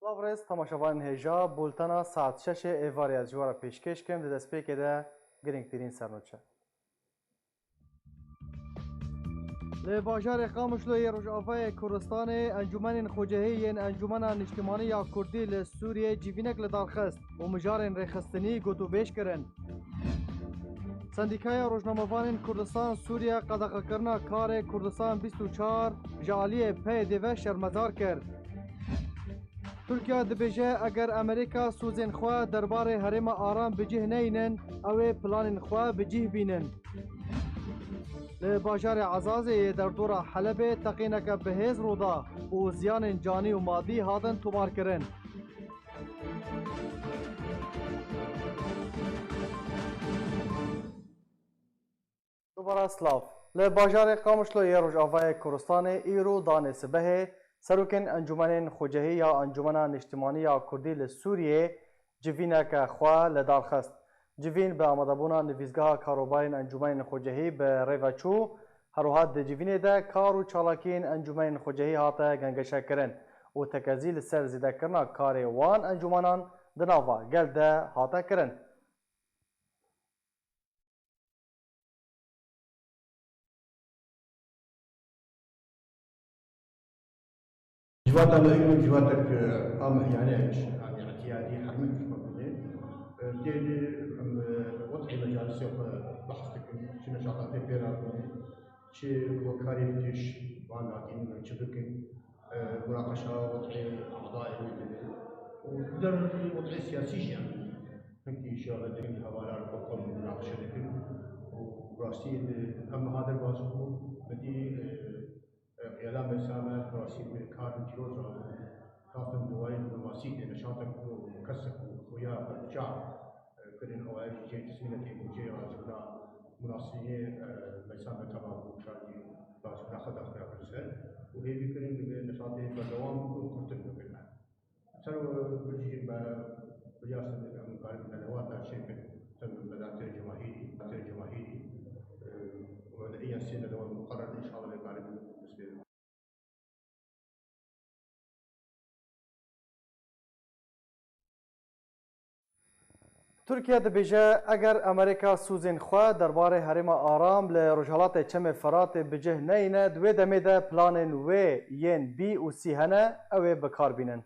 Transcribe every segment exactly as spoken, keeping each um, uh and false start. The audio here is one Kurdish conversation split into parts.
Silav rêz temaşevanên hêja, bultena saet şeşê êvarê ez ji we re pêşkêş kim, di destpêkê de girîngtirîn sernûçe. Li bajarê Qamişlo yê Rojavayê Kurdistanê encûmenên xwecihî yên Encûmena Niştimanî ya Kurdî li Sûriyê civînek li dar xist û mijarên rêxistinî gotûbêj kirin. Sendîkaya Rojnamevanên Kurdistan Sûriye qedexekirina karê Kurdistan bîst û çar ji aliyê P Y D ve şermezar kir. Tirkiye dibêje, eger Amerîka sozên xwe derbarê herêma aram bi cih neynin, ew ê planên xwe bi cih bînin. Li bajarê Ezazê yê derdora Helebê teqîneke bihêz rû da û ziyanên canî û madî hatin tomarkirin. Dubara silav. Li bajarê Qamişlo yê Rojavayê Kurdistanê îro danê sibehê serokên encûmenên xwecihî ya Encûmena Niştimanî ya Kurdî li Sûriyê civîneke xwe li dar xist. Civîn bi amadebûna nivîsgeha karûbarên encûmenên xwecihî bi rê ve çû, herwiha di civînê de kar û çalakiyên encûmenên xwecihî hate gengeşekirin û tekezî li ser zêdekirina karê wan encûmenan di nava gel de hate kirin. Civata me îro civatek, e, a mehiyane, yanî îtiyadî hermin ji me bûne. E, tê de em, e, wez'ê mecalisê xwe behs dikin, çi neşatatê pê re bûne, çi hokarî têş van hatîne me çi bikin, e, munaqeşa wez'ê a'dayê wê dibin. Û di dervekî wez'ê siyasî jî em hinkî şiya ve dikin, hevalar xwe xwe munaqeşe dikin. Û rastî de em meha derbas bûn, bi dî, e, e, qiyada Meysa me rastî bi kar bi tîroz rabûn. Xastin di warê diplomasî de neşatek ku kesek û xuya berbiça, e, kirin, ew jî cihê tesmînekê bû, cihê razîbûna munasirînê, e, Meysa me temam bû, şarjî razîbûna xwe daxuya kir ser û hêvî kirin divê neşatê berdewam bikin û xurtin bikin. Ser, e, bijî me biryar ser em karibin me lewata çêkin ser medatê cemahîrî, medatê cemahîrî, e, û me de eya sê me lewat muqerrer, înşallah vê karibin dest pê bikin. Tirkiye dibêje, eger Amerîka sozên xwe derbarê herêma aram li rojhelatê Çemê Feratê bi cih neyne, di wê demê de planên wê yên bî û sî hene, ew ê bi kar bînin.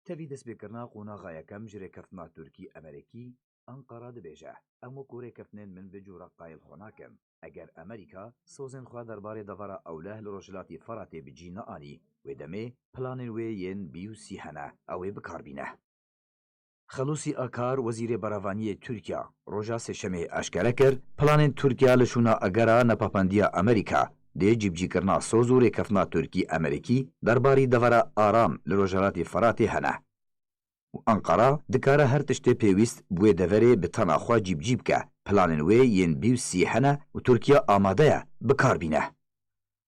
Tevî destpêkirina qonaxa yekem ji rêkeftina Tirkî-Amerîkî, Enqara dibêje, Em wekû rêkeftinên min vê cûre qayil xwe nakin. Eger Amerîka sozên xwe derbarê devera ewleh li Rojhilatî Feratê bi cî neanî, wê demê planên wê yên bî û sî hene, ew ê bi kar bîne. Xelûsî Akar, Wezîrê Berevaniyê Tirkiya, roja Sêşemê aşkere kir, planên Tirkiya li şûna egera nepapendiya Amerîka dê cîbicîkirina soz û rêkeftina Tirkî-Amerîkî derbarî devera aram li Rojhilatê Feratê hene. Û Enqara dikare her tiştê pêwîst bi wê deverê bi tena xwe cîbicî bike, Planên wê yên bî û sî hene û Tirkiye amade ye bi kar bîne.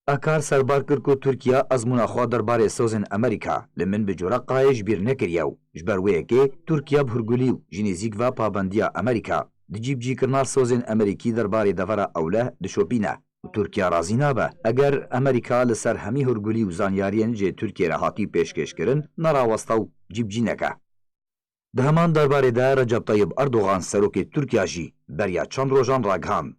Akar serbar kir ku Tirkiye ezmûna xwe derbarê sozên Amerîka li min bi cure qayê ji bîr nekiriye û ji ber wê yekê Tirkiye bi hurgulî û ji nêzîk ve pabendiya Amerîka di cîbicîkirina sozên Amerîkî derbarê devera ewleh dişopîne û Tirkiye razî nabe eger Amerîka li ser hemî hurgulî û zanyariyên ji Tirkiye re hatî pêşkêşkirin nerawesta û cîbicî neke. Di heman derbarê de Recep Tayyip Erdogan serokê Tirkiya jî beriya çend rojan ragihand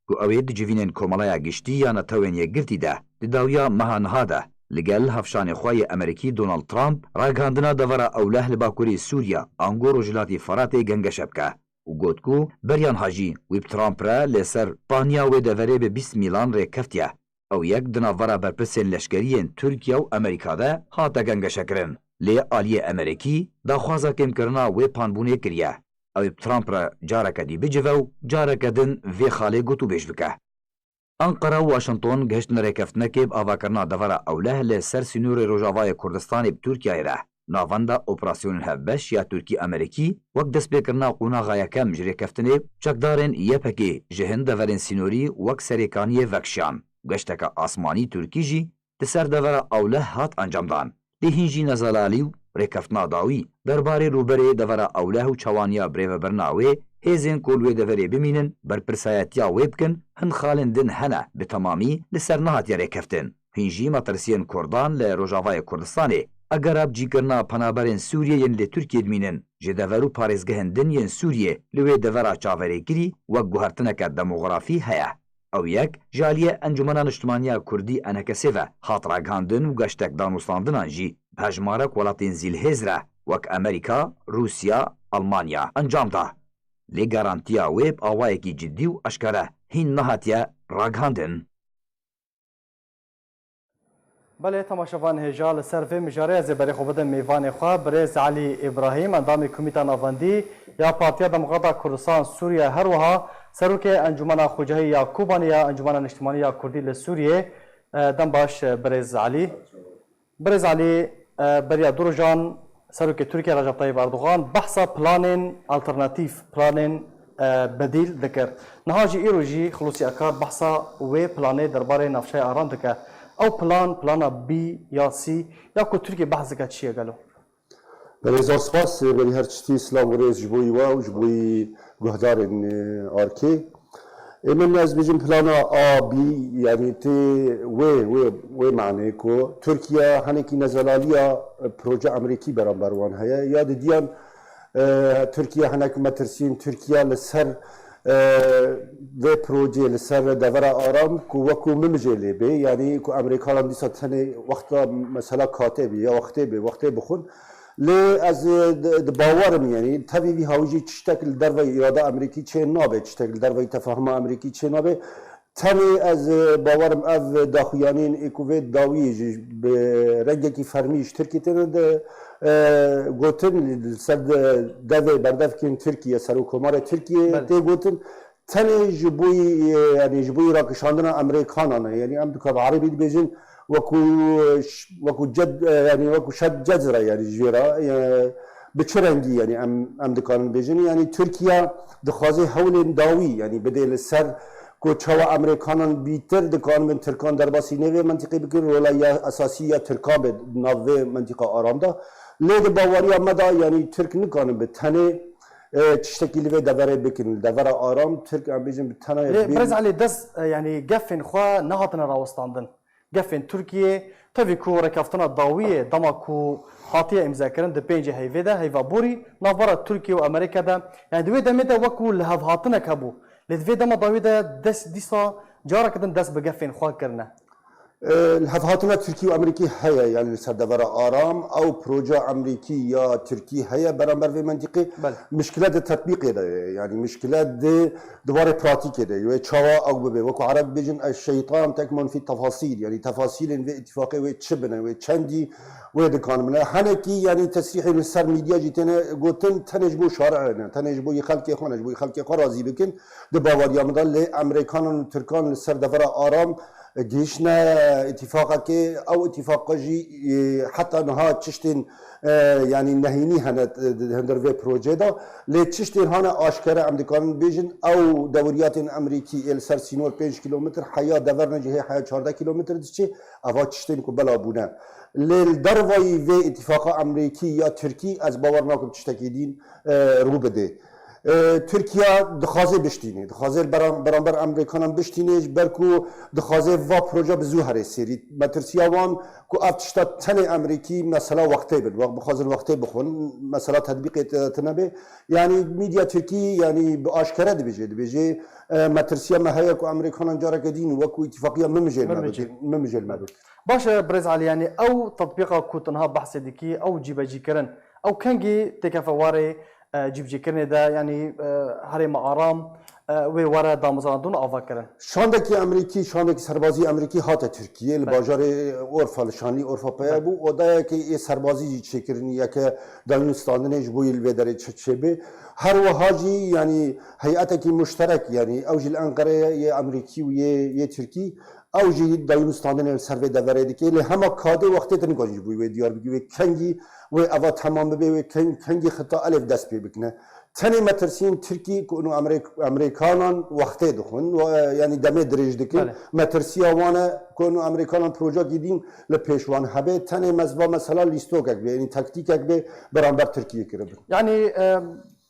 ku ew ê di civînên Komeleya Giştî ya Netewên Yekgirtî de di dawiya meha niha de li gel hevşanê xwe yê Amerîkî Donald Trump ragihandina devera ewleh li bakurê Sûriye ango Rojhilatî Feratê gengeşe bike û got ku beriya niha jî wî bi Trump re li ser paniya wê deverê bi bîst mîlan rêkeftiye. Ew yek di navbera berpirsên leşkerî yên Tirkiye û Amerîka de hate gengeşekirin. Lê aliyê Amerîkî daxwaza kêmkirina wê panbûnê kiriye. Ew ê bi Trump re careke dî bicive û careke din vê xalê gotûbêj bike. Anqara û Washington gihiştin rêkeftinekê bi avakirina devera ewleh li ser sînorê Rojavayê Kurdistanê bi Tirkiyeyê re. Navenda operasyonên hevbeş ya Tirkî-Amerîkî wek destpêkirina qonaxa yekem ji rêkeftinê çekdarên Y P G ji hin deverên sînorî wek Serêkaniyê vekişiyan. Geşteke asmanî Tirkî jî di ser devera ewleh hat encamdan. Lê hîn jî nezelalî û rêkeftina dawî derbarê rûberê devera ewleh û çawaniya birêvebirina wê hêzên ku li wê deverê bimînin, berpirsayetiya wê bikin, hin xalên din hene bi temamî li ser nehatiye rêkeftin. Hîn jî metirsiyên Kurdan li Rojavayê Kurdistanê, egera bicîkirina penaberên Sûriyê yên li Tirkiyê dimînin, ji dever û parêzgehên din yên Sûriyê li wê devera çaverêkirî wek guhertineke demografî heye. Ew yek ji aliyê Encûmena Niştimanî ya Kurdî, ENKSê, ve hat ragihandin û geştek danûstandinan jî bi hejmarek welatên zîlhêz re wek Amerîka, Rûsya, Almanya encam da. Lê garantiya wê bi awayekî cidî û eşkere hîn nehatiye ragihandin. Belê, temaşevan hêja, li ser vê mijarê ez ê berê xwe bidim mêvanê xwe, birêz Elî Îbrahîm, endamê Komîta Navendî ya Partiya Demokrata Kurdistan Sûriye, her wiha serokê Encûmena Xwecihî ya Kobanê ya Encûmena Niştimanî ya Kurdî li Sûriyê, e, dem baş, e, birêz Elî. Birêz Elî, e, beriya du rojan serokê Tirkiye Recep Tayyip Erdogan behsa planên alternatîf, planên, e, bedîl dikir. Niha jî, îro jî Xulûsî Akar behsa wê planê derbarê navçeya Aram dike. Ew plan, plana B ya C ya ku Tirkiye behs dike çi ye gelo? Belê, zor spas. Berî her tiştî silav û rêz ji bo wî we û ji bo wî guhdarên, e, arkê. Ê min ez bêjim plana A, B, yanî tê wê, wê, wê manê ku Tirkiye hinekî nezelaliya, e, proje Amerîkî beramber wan heye. Ya didiyan, e, Tirkiye hinek metirsiyên Tirkiye li ser, e, vê projeyê, li ser devera Aram ku wekû min jê lê bê, yanî ku Amerîkanan dîsa tenê wexta mesela katê bê ya wextê bê, wextê bixwin. Lê ez, e, di, di bawer im, yanî tevî vî hawî jî tiştek li derveyî îrada Amerîkî çê nabe, tiştek li derveyî tefahuma Amerîkî çê nabe. Tenê ez, e, bawer im ev daxuyanîn ê ku vê dawiyê jî bi rengekî fermî ji Tirkiyê têne de, e, gotin, li ser de, devê berdevkên Tirkiye, serokkomarê Tirkiyê Belê. Tê gotin. Tenê ji bo yî, e, yanî ji bo yî rakişandina Amerîkanan e. Yanî em dika bi Erebî dibêjin wekû ş-, wekû ced-, e, yanî wekû şed cezra, yanî ji vê re, e, bi çi rengî, yanî em, em dikarin bêjin? Yanî Tirkiye dixwaze hewlên dawî, yanî bidê li ser ku çawa Amerîkanan bîtir dikanibin Tirkan derbasî nê vê mentiqê bikin, rola ya esasî ya Tirkan be di nav vê mentiqa aram de. Lê di baweriya me de, yanî Tirk nikanin bi tenê, e, tiştekî li vê deverê bikin. Li devera aram, Tirk, em bêjin, bi tena Lê bê- Birêz Elî, dest, e, yanî gefên xwe nehatine rawestandin. Gefên Tirkiyê, tevî ku rêkeftina dawiyê dema ku hatiye îmzekirin di pêncê heyvê de, heyva borî, navbera Tirkiye û Amerîka de, yanî di wê demê de wekû lihevhatinek hebû. Lê di vê dema dawî de dest, dîsa careke din dest bi gefên xwe kirine. E, lihevhatina Tirkî û Amerîkî heye, yanî li ser devera aram, ew proje Amerîkî ya Tirkî heye beramber vê mentiqê. Belê. Mişkile di tetbîqê de ye, yanî mişkile di, di warê pratîkê de ye. Wê çawa ew bibe? Wekû Ereb bêjin, "El-şeytan tekmon fî tefasîl", yanî tefasîlên vê îtîfaqê wê çi bine, wê çendî wê dikan bine. Hinekî, yanî tesrîhên li ser medya jî têne gotin, tenê ji bo şari'ê ne, tenê ji bo yê xelkê xwe ne, ji bo yê xelkê xwe razî bikin. Di baweriya min de lê Amerîkanan û Tirkan li ser devera aram gihiştine îtîfaqekê, ew îtîfaqa jî, e, heta niha tiştên, E, yanî nehînî hene, e, di hundir vê projê de. Lê çi ştên hane aşkere em dikarin bêjin, ew dewriyatên Amerîkî ê li ser sînor pênc kîlometr heya dever ne cihê heya çardeh kîlometr diçe, eva çi ştên ku bela bûne. Lê li dervayî vê îtîfaqa Amerîkî ya Tirkî ez bawer nakim tiştekî dîn, e, rû bidê. E, Tirkiye dixwaze biştînê, dixwaze beram-, beramber Amerîkanan biştînê, ji ber ku dixwaze va proje bi zû here sêrî. Metirsiya wan ku ev tişta tenê Amerîkî mesela wextê bin. Wext bixwazin wextê bixwin, mesela tetbîqê te, te nebe. Yanî medya Tirkî, yanî bi aşkere dibêje, dibêje, e, metirsiya me heye ku Amerîkanan careke dîn wekû îtîfaqiya min mijêl me Min mijêl. bikin, min mijêl me bikin. Baş e, Birêz Elî, yanî ew tetbîqa ku tu niha behsê dikî, ew cîbecîkirin, ew kengî têkefe warê, e, cîbicîkirinê de, yanî, e, herêma Aram, e, wê were damezrandin û avakirin? Şandekî Amerîkî, şandekî serbazî Amerîkî hate Tirkiyê, li Belê. bajarê Orfa, li şanlî Orfa peye Belê. bû. Odayekê ê serbazî jî çêkirin, yeke dayûn standinê ji bo yê li vê derê çi çêbe. Her wiha jî, yanî heyetekî muşterek, yanî ew jî li Enqereyê yê Amerîkî û yê, yê Tirkî, ew jî dayûn standinê li ser vê deverê dike. Lê hema kadê wextê te nikarî ji bo wê diyar bikî, wê kengî wê eva temam bibe, wê keng-, kengî xita elif dest pê bikine. Tenê metirsiyên Tirkî ku û Amerîk-, Amerîkanan wextê dixwin, we, yanî demê dirêj dikin. Belê. Metirsiya wan e ku û Amerîkanan projekî dîn li pêş wan hebe. Tenê mezva mesela lîstokek be, yanî taktîkek be beramber Tirkiyê kiribin. Yanî, e,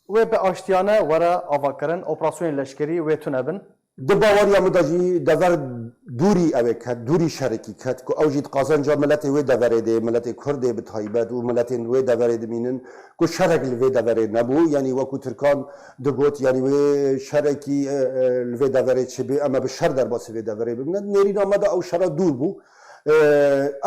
wê bi aştiyane were avakirin, operasyonên leşkerî wê tune bin. Di baweriya min de jî dever dûrî ew ê ket, dûrî şerekî ket, ku ew jî di qazanca miletê wê deverê de, miletê Kurd ê bi taybet û miletên wê deverê dimînin, ku şerek li vê deverê nebû. Yanî wekû Tirkan digot, yanî wê şerekî, e, e, li vê deverê çi bê, em ê bi şer derbasî vê deverê bibin. Nêrîna me de ew şera dûr bû. E,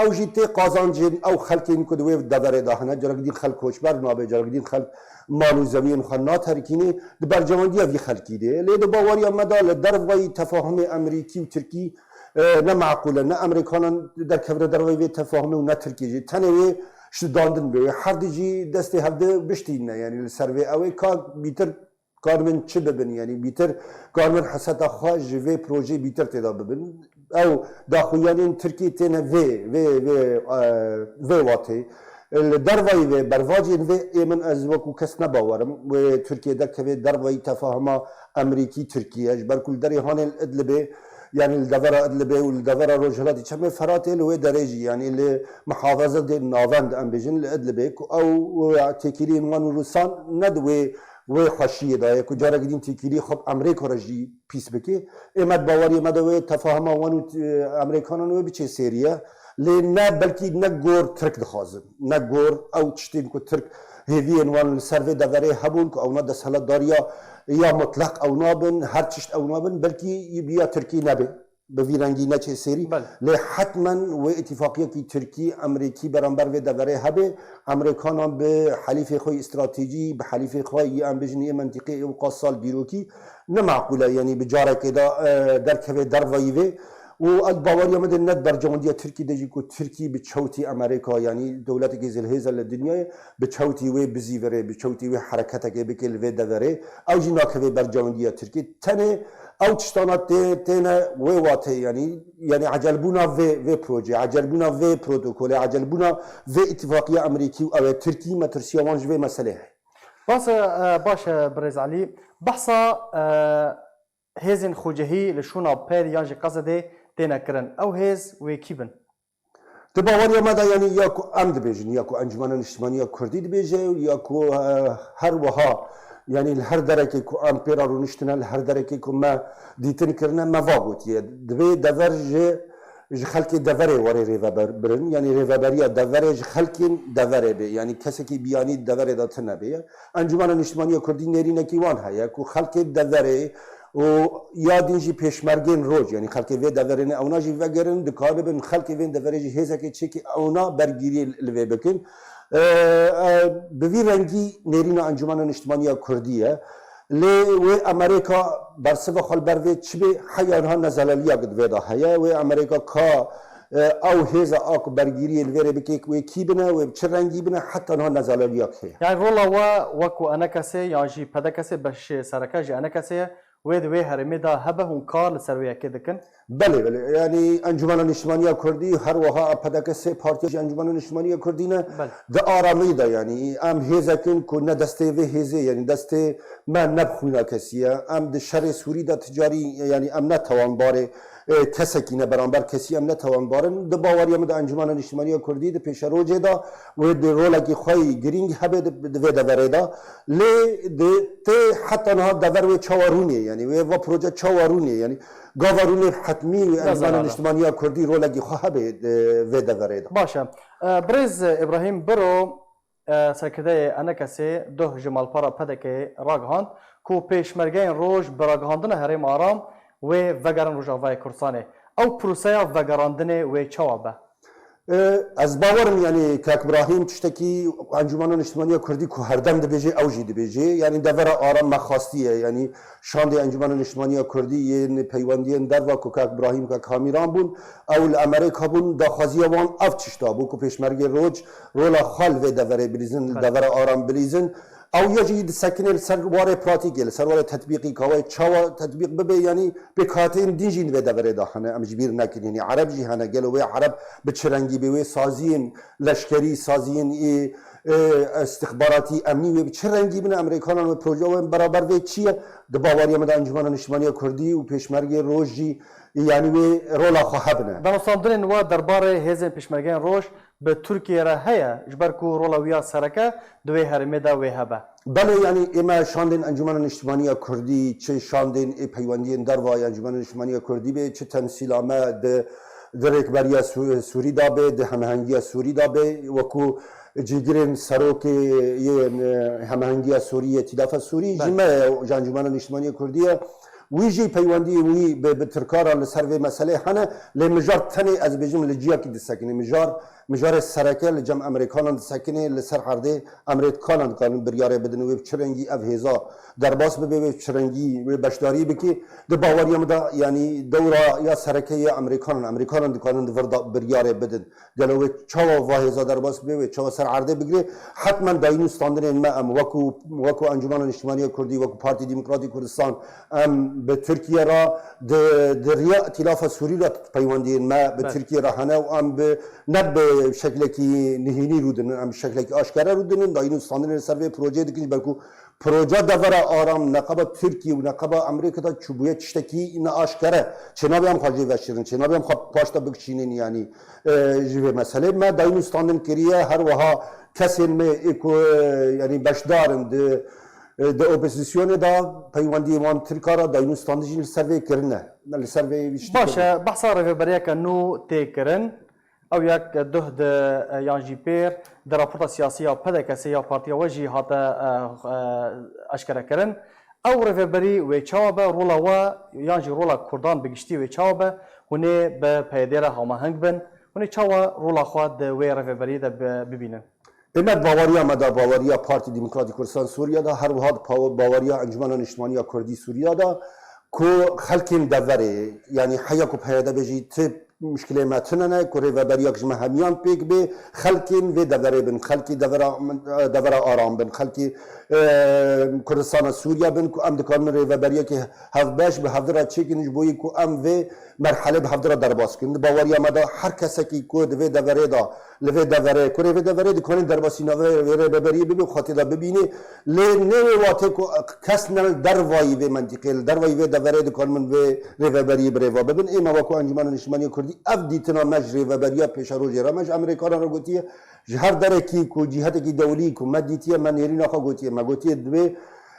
ew jî tê qazancên ew xelkên ku di wê deverê de hene, carek dîn xelk koçber nabe, carek dîn xelk mal û zewiyên xwe naterkînê, di bercewendiya vî xelkî de. Lê di baweriya me de li dervayî tefahumê Amerîkî û Tirkî, e, ne meqûl e. Ne Amerîkanan derkevine dervayî vê tefahumê û ne Tirkî jî. Tenê wê şidandin be. Wê her di jî destê hevdi biştîne. Yanî li ser vê ew ê ka bîtir karibin çi bibin, yanî bîtir karibin heseta xwe ji vê projeyê bîtir tê de bibin. Ew daxuyanên Tirkî têne vê, vê, vê, e, vê watê. Li dervayî vê, bervacên vê ê min ez wekû kes ne bawer im. Wê Tirkiye derkeve dervayî tefahuma Amerîkî Tirkiye. Ji ber ku li derê hanê li Idlibê, yanî li devera Idlibê û li devera Rojhilatê Çemê Feratê li wê derê jî, yanî li muhafazetê navend em bêjin li Idlibê ku ew, e, têkiliyên wan û Rûsan ne di wê wê xweşiyê de ye ku careke din têkilî xwe bi Amerîka re jî pîs bike. Ê me di baweriyê me de wê tefahuma wan û, e, Amerîkanan wê biçe sêriye. Lê ne belkî ne gor Tirk dixwazin, ne gor ew tiştên ku Tirk hêviyên wan li ser vê deverê hebûn ku ewna desthilatdariya ya mutlaq ewna bin, her tişt ewna bin, belkî bi ya Tirkî nebe. Bi vî rengî neçe sêrî. Belê. Lê hetmen wê îtîfaqiyekî Tirkî, Amerîkî beramber vê deverê hebe. Amerîkanan bi helîfê xwe yî stratejî, bi helîfê xwe yî, em bêjin, yê mentîqê ê wiqas sal dîrokî ne meqûl e, yanî bi carekê de, e, derkeve dervayî vê. Û ez baweriya min de ne di bercewendiya Tirkî de jî ku Tirkî bi çewtî Amerîka, yanî dewletekî zilhêz e li dinyayê, bi çewtî wê bizîvirê, bi çewtî wê hereketekê bike li vê deverê. Ew jî nakeve bercewendiya Tirkî. Tenê ew tiştana tê-, têne wê watê, yanî, yanî ecelbûna vê, vê projê, ecelbûna vê protokolê, ecelbûna vê îtîfaqiya Amerîkî û ew ê Tirkî, metirsiya wan ji vê meselê heye. Baş e, e, baş e, Birêz Elî. Behsa, e, hêzên xwecihî li şûna Pêr yan jî Qesedê têne kirin. Ew hêz wê kî bin? Di baweriya me de, yanî ya ku em dibêjin, ya ku Encûmena Niştimaniya Kurdî dibêje, ya ku, e, her wiha, yanî li her derekê ku em pê re rûniştine, li her derekê ku me dîtin kirine, me va gotiye. Divê dever ji, ji xelkê deverê were rêveber-, birin, yanî rêveberiya deverê ji xelkên deverê bê, yanî kesekî biyanî deverê de tune bê. Encûmena Niştimaniya Kurdî nêrînekî wan heye ku xelkê deverê û ya din jî pêşmergên roj, yanî xelkê vê deverê ne, ewna jî vegerin, dikaribin xelkê vê deverê jî hêzekê çêkî ewna bergîriyê li vê bikin. E, e, bi vî rengî nêrîna Encûmena Niştimaniya Kurdî ye. Lê wê Amerîka bersiva xwe li ber vê çi bê, heya niha nezelaliyek di vê de heye. Wê Amerîka ka, e, ew hêza a ku bergîriyê li vê rê bike, wê kî bine, wê bi çi rengî bine, heta niha nezelaliyek heye. Yani rola we wekû enekesê yan jî pedekesê beşê sereke ji enekesê ye. wê di wê herêmê de hebe, hûn kar li ser wê yekê dikin? Belê, belê. Yanî Encûmena Niştimaniya Kurdî, her wiha P D K sê partiya jî Encûmena Niştimaniya Kurdî ne. Belê. Di aramî de, yanî em hêzek in ku ne destê vê hêzê, yanî destê me ne bi xwîna kesî ye. Em di şerê Sûrî de ticarî, yanî em ne tawanbarê, e, kesekî ne, beramber kesî em ne tawanbar in. Di baweriya min de Encûmena Niştimaniya Kurdî di pêşerojê de wê di rolekî xwe yî girîng hebe di, di vê deverê de. Lê di tê heta niha dever wê çawa rûnê, yanî wê va proje çawa rûnê, yanî gava rûnê hetmî wê Encûmena Nezana. Niştimaniya Kurdî rolekî xwe hebe di vê deverê de. Baş e. E, Birêz Îbrahîm Biro, e, serkirdeyê E N K'ê duh ji malpera P D K'ê ragihand ku pêşmergeyên roj bi ragihandina herêm aram wê vegerin Rojavayê Kurdistanê. Ew proseya vegerandinê wê çawa be? E, Ez bawer im, yanî Kak Brahîm tiştekî Encûmena Niştimaniya Kurdî ku herdem dibêje, ew jî dibêje. Yanî devera aram me xastiye, yanî şandê Encûmena Niştimaniya Kurdî yên peywendiyên derva ku Kak Brahîm, Kak Hamîran bûn, ew li Amerîka bûn, daxwaziya wan ev tişta bû ku pêşmergê roj rola xwe li vê deverê bilîzin, li Belê. devera aram bilîzin. Ew ya jî disekine li ser warê pratîkê, li ser warê tetbîqî, ka wê çawa tetbîq bibe, yanî pêkhateyên din jî li vê deverê de hene, em ji bîr nekin. Yanî Ereb jî hene, gelo wê Ereb bi çi rengî bê, wê saziyên leşkerî, saziyên ê, e, istixbaratî, emnî wê bi çi rengî bin, Amerîkanan wê proje wê beraber vê çi ye? Di baweriya min de Encûmena Niştimaniya Kurdî û pêşmergê roj jî, yanî wê rola xwe hebine. Danûstandinên we derbarê hêzên pêşmergeyên roj bi Tirkiyê re heye, ji ber ku rola wî ya sereke di wê herêmê de wê hebe. Belê, yanî ême şandên Encûmena Niştimaniya Kurdî, çi şandên ê peywendiyên derva ya Encûmena Niştimaniya Kurdî bê, çi temsîla me di, di rêkberiya Sû-, Sûrî de bê, di hemhengiya Sûrî de bê, wekû cîgirên serokê yên, e, hemhengiya Sûrî yê Tîlafa Sûrî jî Belê. me ye, ji Encûmena Niştimaniya Kurdî ye. Wî jî peywendiyên wî bi, bi Tirkan re li ser vê meselê hene, lê mijar tenê ez bêjim li ciyakî disekine. Mijar, mijarê sereke li cem Amerîkanan disekine, li ser erdê Amerîkanan dikarin biryarê bidin wê bi çi rengî ev hêza derbas bibe, wê bi çi rengî wê beşdarî bike. Di baweriya min de, yanî dewra ya sereke ye Amerîkanan, Amerîkanan dikarin di vir de biryarê bidin. Gelo wê çawa va hêza derbas bibe, wê çawa ser erdê bigire? Hetmen dayîn û standinên me em wekû, wekû Encûmena Niştimaniya Kurdî, wekû Partî Demokratîk Kurdistan, em bi Tirkiye re di, di riya Îtîlafa Sûrî re peywendiyên me bi Belê. Tirkiye re hene û em bi, ne bi şeklekî nihênî rûdinin, em bi şeklekî aşkere rûdinin, dayîn û standinên li ser vê projeyê dikin, ji ber ku proja devera aram neqeba Tirkiye û neqeba Amerîka de çûbûye tiştekî ne aşkere. Çênabe em xwe jê veşirin, çênabe em xwe paş de bikişînin, yanî, e, ji vê meselê me dayîn û standin kiriye, her wiha kesên me ê ku, e, yanî beşdar in di, e, di opozîsyonê de peywendiyê wan Tirka re dayîn û standin jî li ser vê kirine. Me li ser vê tiştî Baş kirine. e, behsa rêveberiya ke nû tê kirin, ew yek duh di, e, yan jî pêr di raporta siyasî ya P D K'ê ya partiya we jî hate, e, e, eşkere kirin. Ew rêveberî wê çawa be, rola we yan jî rola Kurdan bi giştî wê çawa be, hûn ê bi P Y D'ê re hamaheng bin, hûn ê çawa rola xwe di wê rêveberiyê de bi-, bibînin? Ême di baweriya me de, baweriya Partî Demokratîk Kurdistan Sûriye de, her wiha di paw-, baweriya Encûmena Niştimaniya Kurdî Sûriye de ku xelkên deverê, yanî heya ku P Y D bêjî ti muşkilê me tune ne, ku rêveberiyak ji me hemiyan pêk bê, xelkên vê deverê bin, xelkê devera, devera aram bin, xelkê, e, Kurdistana Sûriye bin, ku em dikarin rêveberiyekê hevbeş bi hevdi re çêkin, ji bo yê ku em vê merhelê bi hevdi re derbas bikin. Di baweriya me de her kesekî ku di vê deverê de, li vê deverê, kurê vê deverê dikanin derbasî navê vê rêveberiyê bibe, xwe tê de bibîne. Lê ne wê watê ku kes ne li dervayî vê mentîqê, li dervayî vê deverê dikanin vê rêveberiyê bi rêva bibin. Ê me wekû Encûmena Niştimanî ya Kurdî ev dîtina me ji rêveberiya pêşerojê re, me ji Amerîkanan re gotiye, ji her derekî ku cîhetekî dewlî ku me dîtiye, me nêrîna xwe gotiye. Me gotiye divê,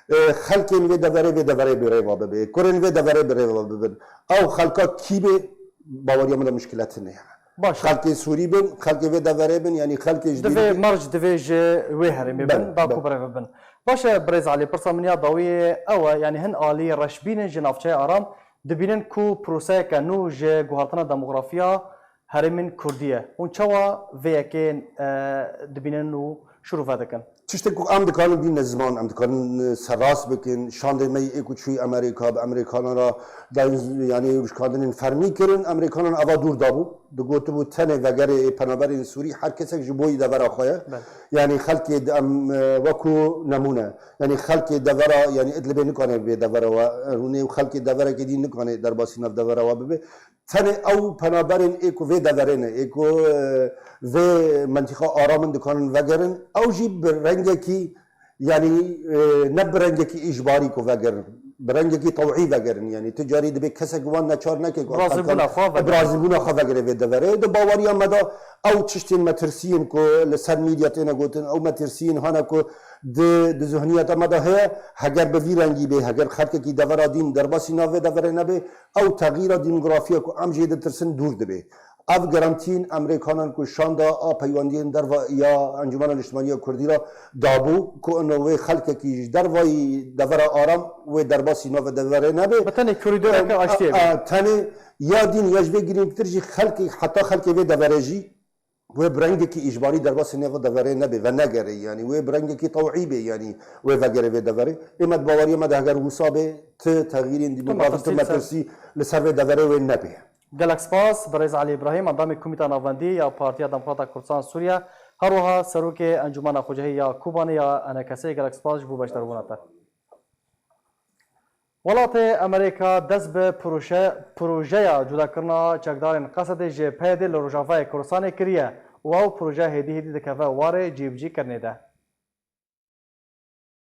e, xelkên vê deverê, vê deverê bi rêva bibe. Kurên vê deverê bi rêva bibin. Ew xelka kî be, baweriya min de muşkile tune ye. Baş e. Xelkê Sûrî bin, xelkê vê deverê bin, yanî xelkê ji Divê dîrokê merc divê ji wê herêmê Belê, bin, da ku belê. birêve bin. Baş e, birêz Elî, pirsa min ya dawiyê ew e, yanî hin alî reşbînin ji navçeya Aram dibînin ku proseyeke nû ji guhertina demografiya herêmên Kurdî ye. Hûn çawa vê yekê, e, dibînin û şirove dikin? Tiştek ku em dikarin bîne ziman, em dikarin, e, serrast bikin. Şandê me yê ku çûyî Amerîka, bi Amerîkanan re dayîn, yanî rûşkandinên fermî kirin, Amerîkanan eva dûr dabû. Digotibû tenê vegerê ê penaberên Sûrî her kesek ji bo yî devera xwe ye. Belê. Yanî xelkê di em, e, wekû nemûne. Yanî xelkê devera, yanî Idlibê nikane bê devera we. Rûnê û xelkê deverekê dî nikane derbasî nav devera we bibe. Tenê ew penaberên ê ku vê deverê ne, ê ku, e, vê mentîqa aram in dikanin vegerin, ew jî bi rengekî, yanî, e, ne bi rengekî îcbarî ku vegerin, bi rengekî tewî vegerin. Yanî tu carî dibê kesek wan neçar neke ku ew Bi razîbûna xelkan xwe vegerin. bi razîbûna xwe vegire vê deverê. Di baweriya me de ew tiştên metirsiyên ku li ser medya têne gotin, ew metirsiyên hane ku di, di zihniyeta me de heye, heger bi vî rengî bê, heger xelkekî devera dîn derbasî nav vê deverê nebe, ew texîra demografiya ku em jê ditirsin dûr dibe. Ev garantiyên Amerîkanan ku şanda a peywendiyên derva ya Encûmena Niştimanî ya Kurdî re dabû ku ino wê xelkekî ji dervayî devera aram wê derbasî navê deverê nebe. Bi tenê koridoreke Em, aştiyê a, be. a, tenê ya dîn ya ji vê girîngtir jî xelkê, heta xelkê vê deverê jî wê bi rengekî îcbarî derbasî navê deverê nebe, venegere, yanî wê bi rengekî tewî bê, yanî wê vegere vê deverê. Ê me di baweriya me de heger wisa bê, ti texîrên demografîk, ti metirsî li ser vê deverê wê nebe. Gelek spas, birêz Elî Îbrahîm, endamê Komîta Navendî ya Partiya Demokrata Kurdistan Sûriye, her wiha Serokê Encûmena Xwecihî ya Kobanê ya E N K S'ê, gelek spas ji bo beşdarbûna te. Welatê Amerîka dest bi proje-, projeya cudakirina çekdarên Qesedê ji PYD'ê li Rojavayê Kurdistanê kiriye û ew proje hêdî hêdî dikeve warê cîbicîkirinê de.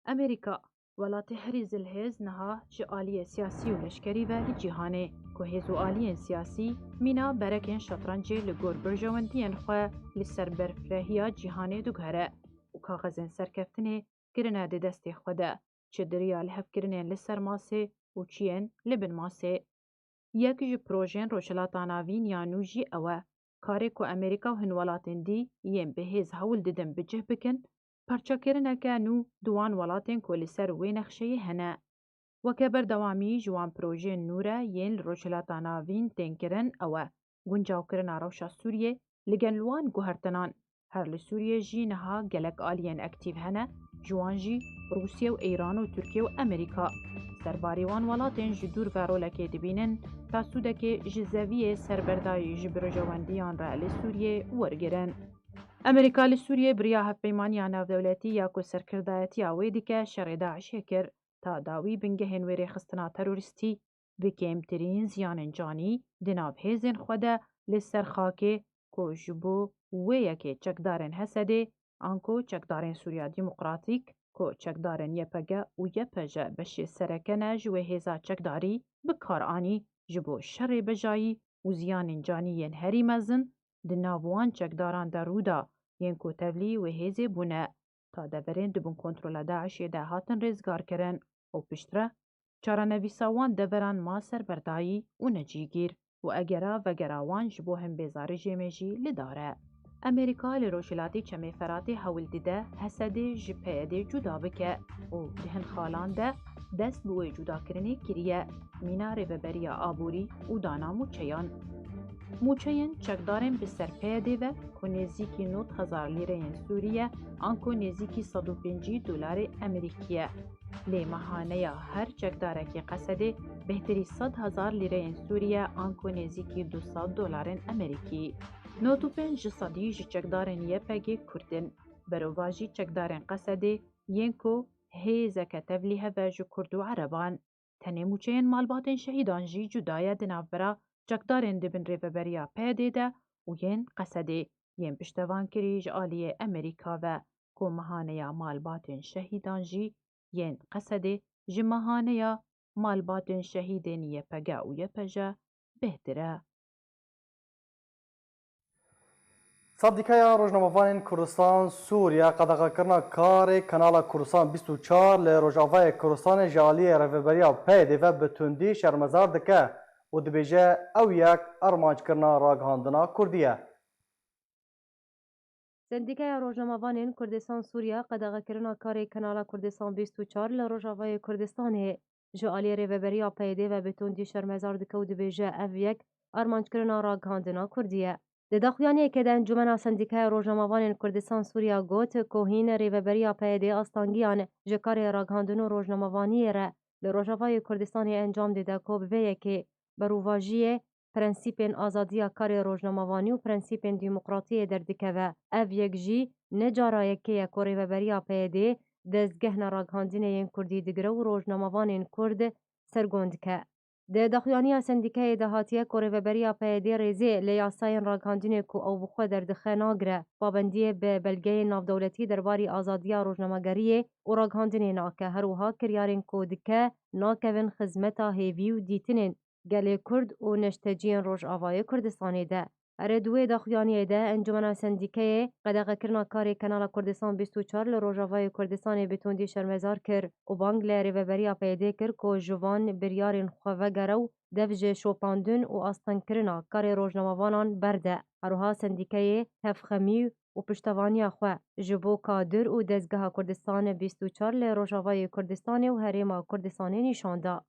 Amerîka, welatê herî zilhêz niha ji aliyê siyasî û leşkerî ve li cîhanê, ku hêz û aliyên siyasî mîna berekên şetrncê li gor berjewendiyên xwe li ser berfirehîya cîhanê diguhere û kaxezên serkeftinê kirine di destê xwe de, çi di riya lihevkirinên li ser masê û çi yên li bin masê. Yek ji projeyên Rojhilata Navîn ya nû jî ew e, karê ku Amerîka û hin welatên dî yên bi hêz hewl didin bi cih bikin, parçekirineke nû di wan welatên ku li ser wê nexşeyê hene. Weke berdewamî ji wan projeyên nû re yên li Rojhilata Navîn tên kirin ew e, guncawkirina rewşa Sûriyê li gel wan guhertinan. Her li Sûriyê jî niha gelek aliyên aktîf hene, ji wan jî Rûsye û Îran û Tirkiye û Amerîka. Serbarî wan welatên ji dûr ve rolekê dibînin, ta sûdekê ji zeviyê serberdayî ji berjewendiyan re li Sûriyê wergirin. Amerîka li Sûriyê bi riya Hevpeymaniya Navdewletî ya ku serkirdayetiya wê dike şerê DAIŞ'ê kir, ta dawî bingehên wê rêxistina terorîstî bi kêmtirîn ziyanên canî di nav hêzên xwe de li ser xakê ku ji bo wê yekê çekdarên Hesedê, anku çekdarên Sûriya Demokratîk, ku çekdarên Y P G û Y P J beşê sereke ne ji wê hêza çekdarî, bi kar anî, ji bo şerê bejayî û ziyanên canî yên herî mezin di nav wan çekdaran de rû da, yên ku tevlî wê hêzê bûne. Ta deverên di bin kontrola DAIŞ'ê de hatin rêzgarkirin û piştre çarenivîsa wan deveran ma serberdayî û necîgîr û egera vegera wan ji bo himbêza rejîmê jî li dar e. Amerîka li Rojhilatî Çemê Feratê hewl dide Hesedê ji PYD'ê cuda bike û di hin xalan de dest bi wê cudakirinê kiriye, mîna rêveberiya aborî û dana mûçeyan. Mûçeyên çekdarên bi ser PYD'ê ve ku nêzîkî nod hezar lîreyên Sûrî ye, anku nêzîkî sed û pêncî dolarê Amerîkî ye. Lê mehaneya her çekdarekî Qesedê bêhtirî sed hezar lîreyên Sûrî ye, anku nêzîkî du sed dolarên Amerîkî. Nod û pênc ji sedî ji çekdarên Y P G Kurd in. Berovajî çekdarên Qesedê yên ku hêzeke tevlî heve ji Kurd û Ereban. Tenê mûçeyên malbatên şehîdan jî cuda ye di navbera çekdarên di bin rêveberiya PYD'ê de û yên Qesedê yên piştevankirî ji aliyê Amerîka ve, ku mehaneya malbatên şehîdan jî yên Qesedê ji mehaneya malbatên şehîdên Y P G û Y P J bêhtir e. Sendîkaya Rojnamevanên Kurdistan Sûriye qedexekirina karê Kanala Kurdistan bîst û çar li Rojavayê Kurdistanê ji aliyê Rêveberiya PYD'ê ve bi tundî şermezar dike û dibêje ew yek armanckirina ragihandina Kurdî ye. Sendîkaya Rojnamevanên Kurdistan Sûriye qedexekirina karê Kanala Kurdistan bîst û çar li Rojavayê Kurdistanê ji aliyê Rêveberiya PYD'ê ve bi tundî şermezar dike û dibêje ev yek armanckirina ragihandina Kurdî ye. Di daxuyaniyekê de Encûmena Sendîkaya Rojnamevanên Kurdistan Sûriya got ku hîn rêveberiya P Y D'ê astangiyan ji karê ragihandin û rojnamevaniyê re li Rojavayê Kurdistanê encam dide ku bi vê yekê berovajiyê prensîpên azadiya karê rojnamevanî û prensîpên demokratiyê derdikeve. Ev yek jî ne cara yekê ye ku rêveberiya P Y D'ê destgehna ragihandinê yên kurdî digire û rojnamevanên kurd sergon dike. Di daxuyaniya sendîkeyê de hatiye ku rêveberiya P Y D'ê rêzê li yasayên ragihandinê ku ew bi xwe derdixe nagire, pabendiyê bi belgeyên navdewletî derbarî azadiya rojnamegeriyê û ragihandinê nake, her wiha kiryarên ku dike nakevin xizmeta hêvî û dîtinên gelê Kurd û neşteciyên Rojavayê Kurdistanê de. Her di wê daxuyaniyê de Encûmena Sendîkeyê qedexekirina karê Kanala Kurdistan bîst û çar li Rojavayê Kurdistanê bi tundî şermezar kir û bang li rêveberiya P Y D'ê kir ku ji van biryarên xwe vegere û dev ji şopandin û astengkirina karê rojnamevanan berde. Her wiha sendîkeyê hevxemî û piştevaniya xwe ji bo kadir û dezgeha Kurdistan bîst û çar li Rojavayê Kurdistanê û Herêma Kurdistanê nîşan da.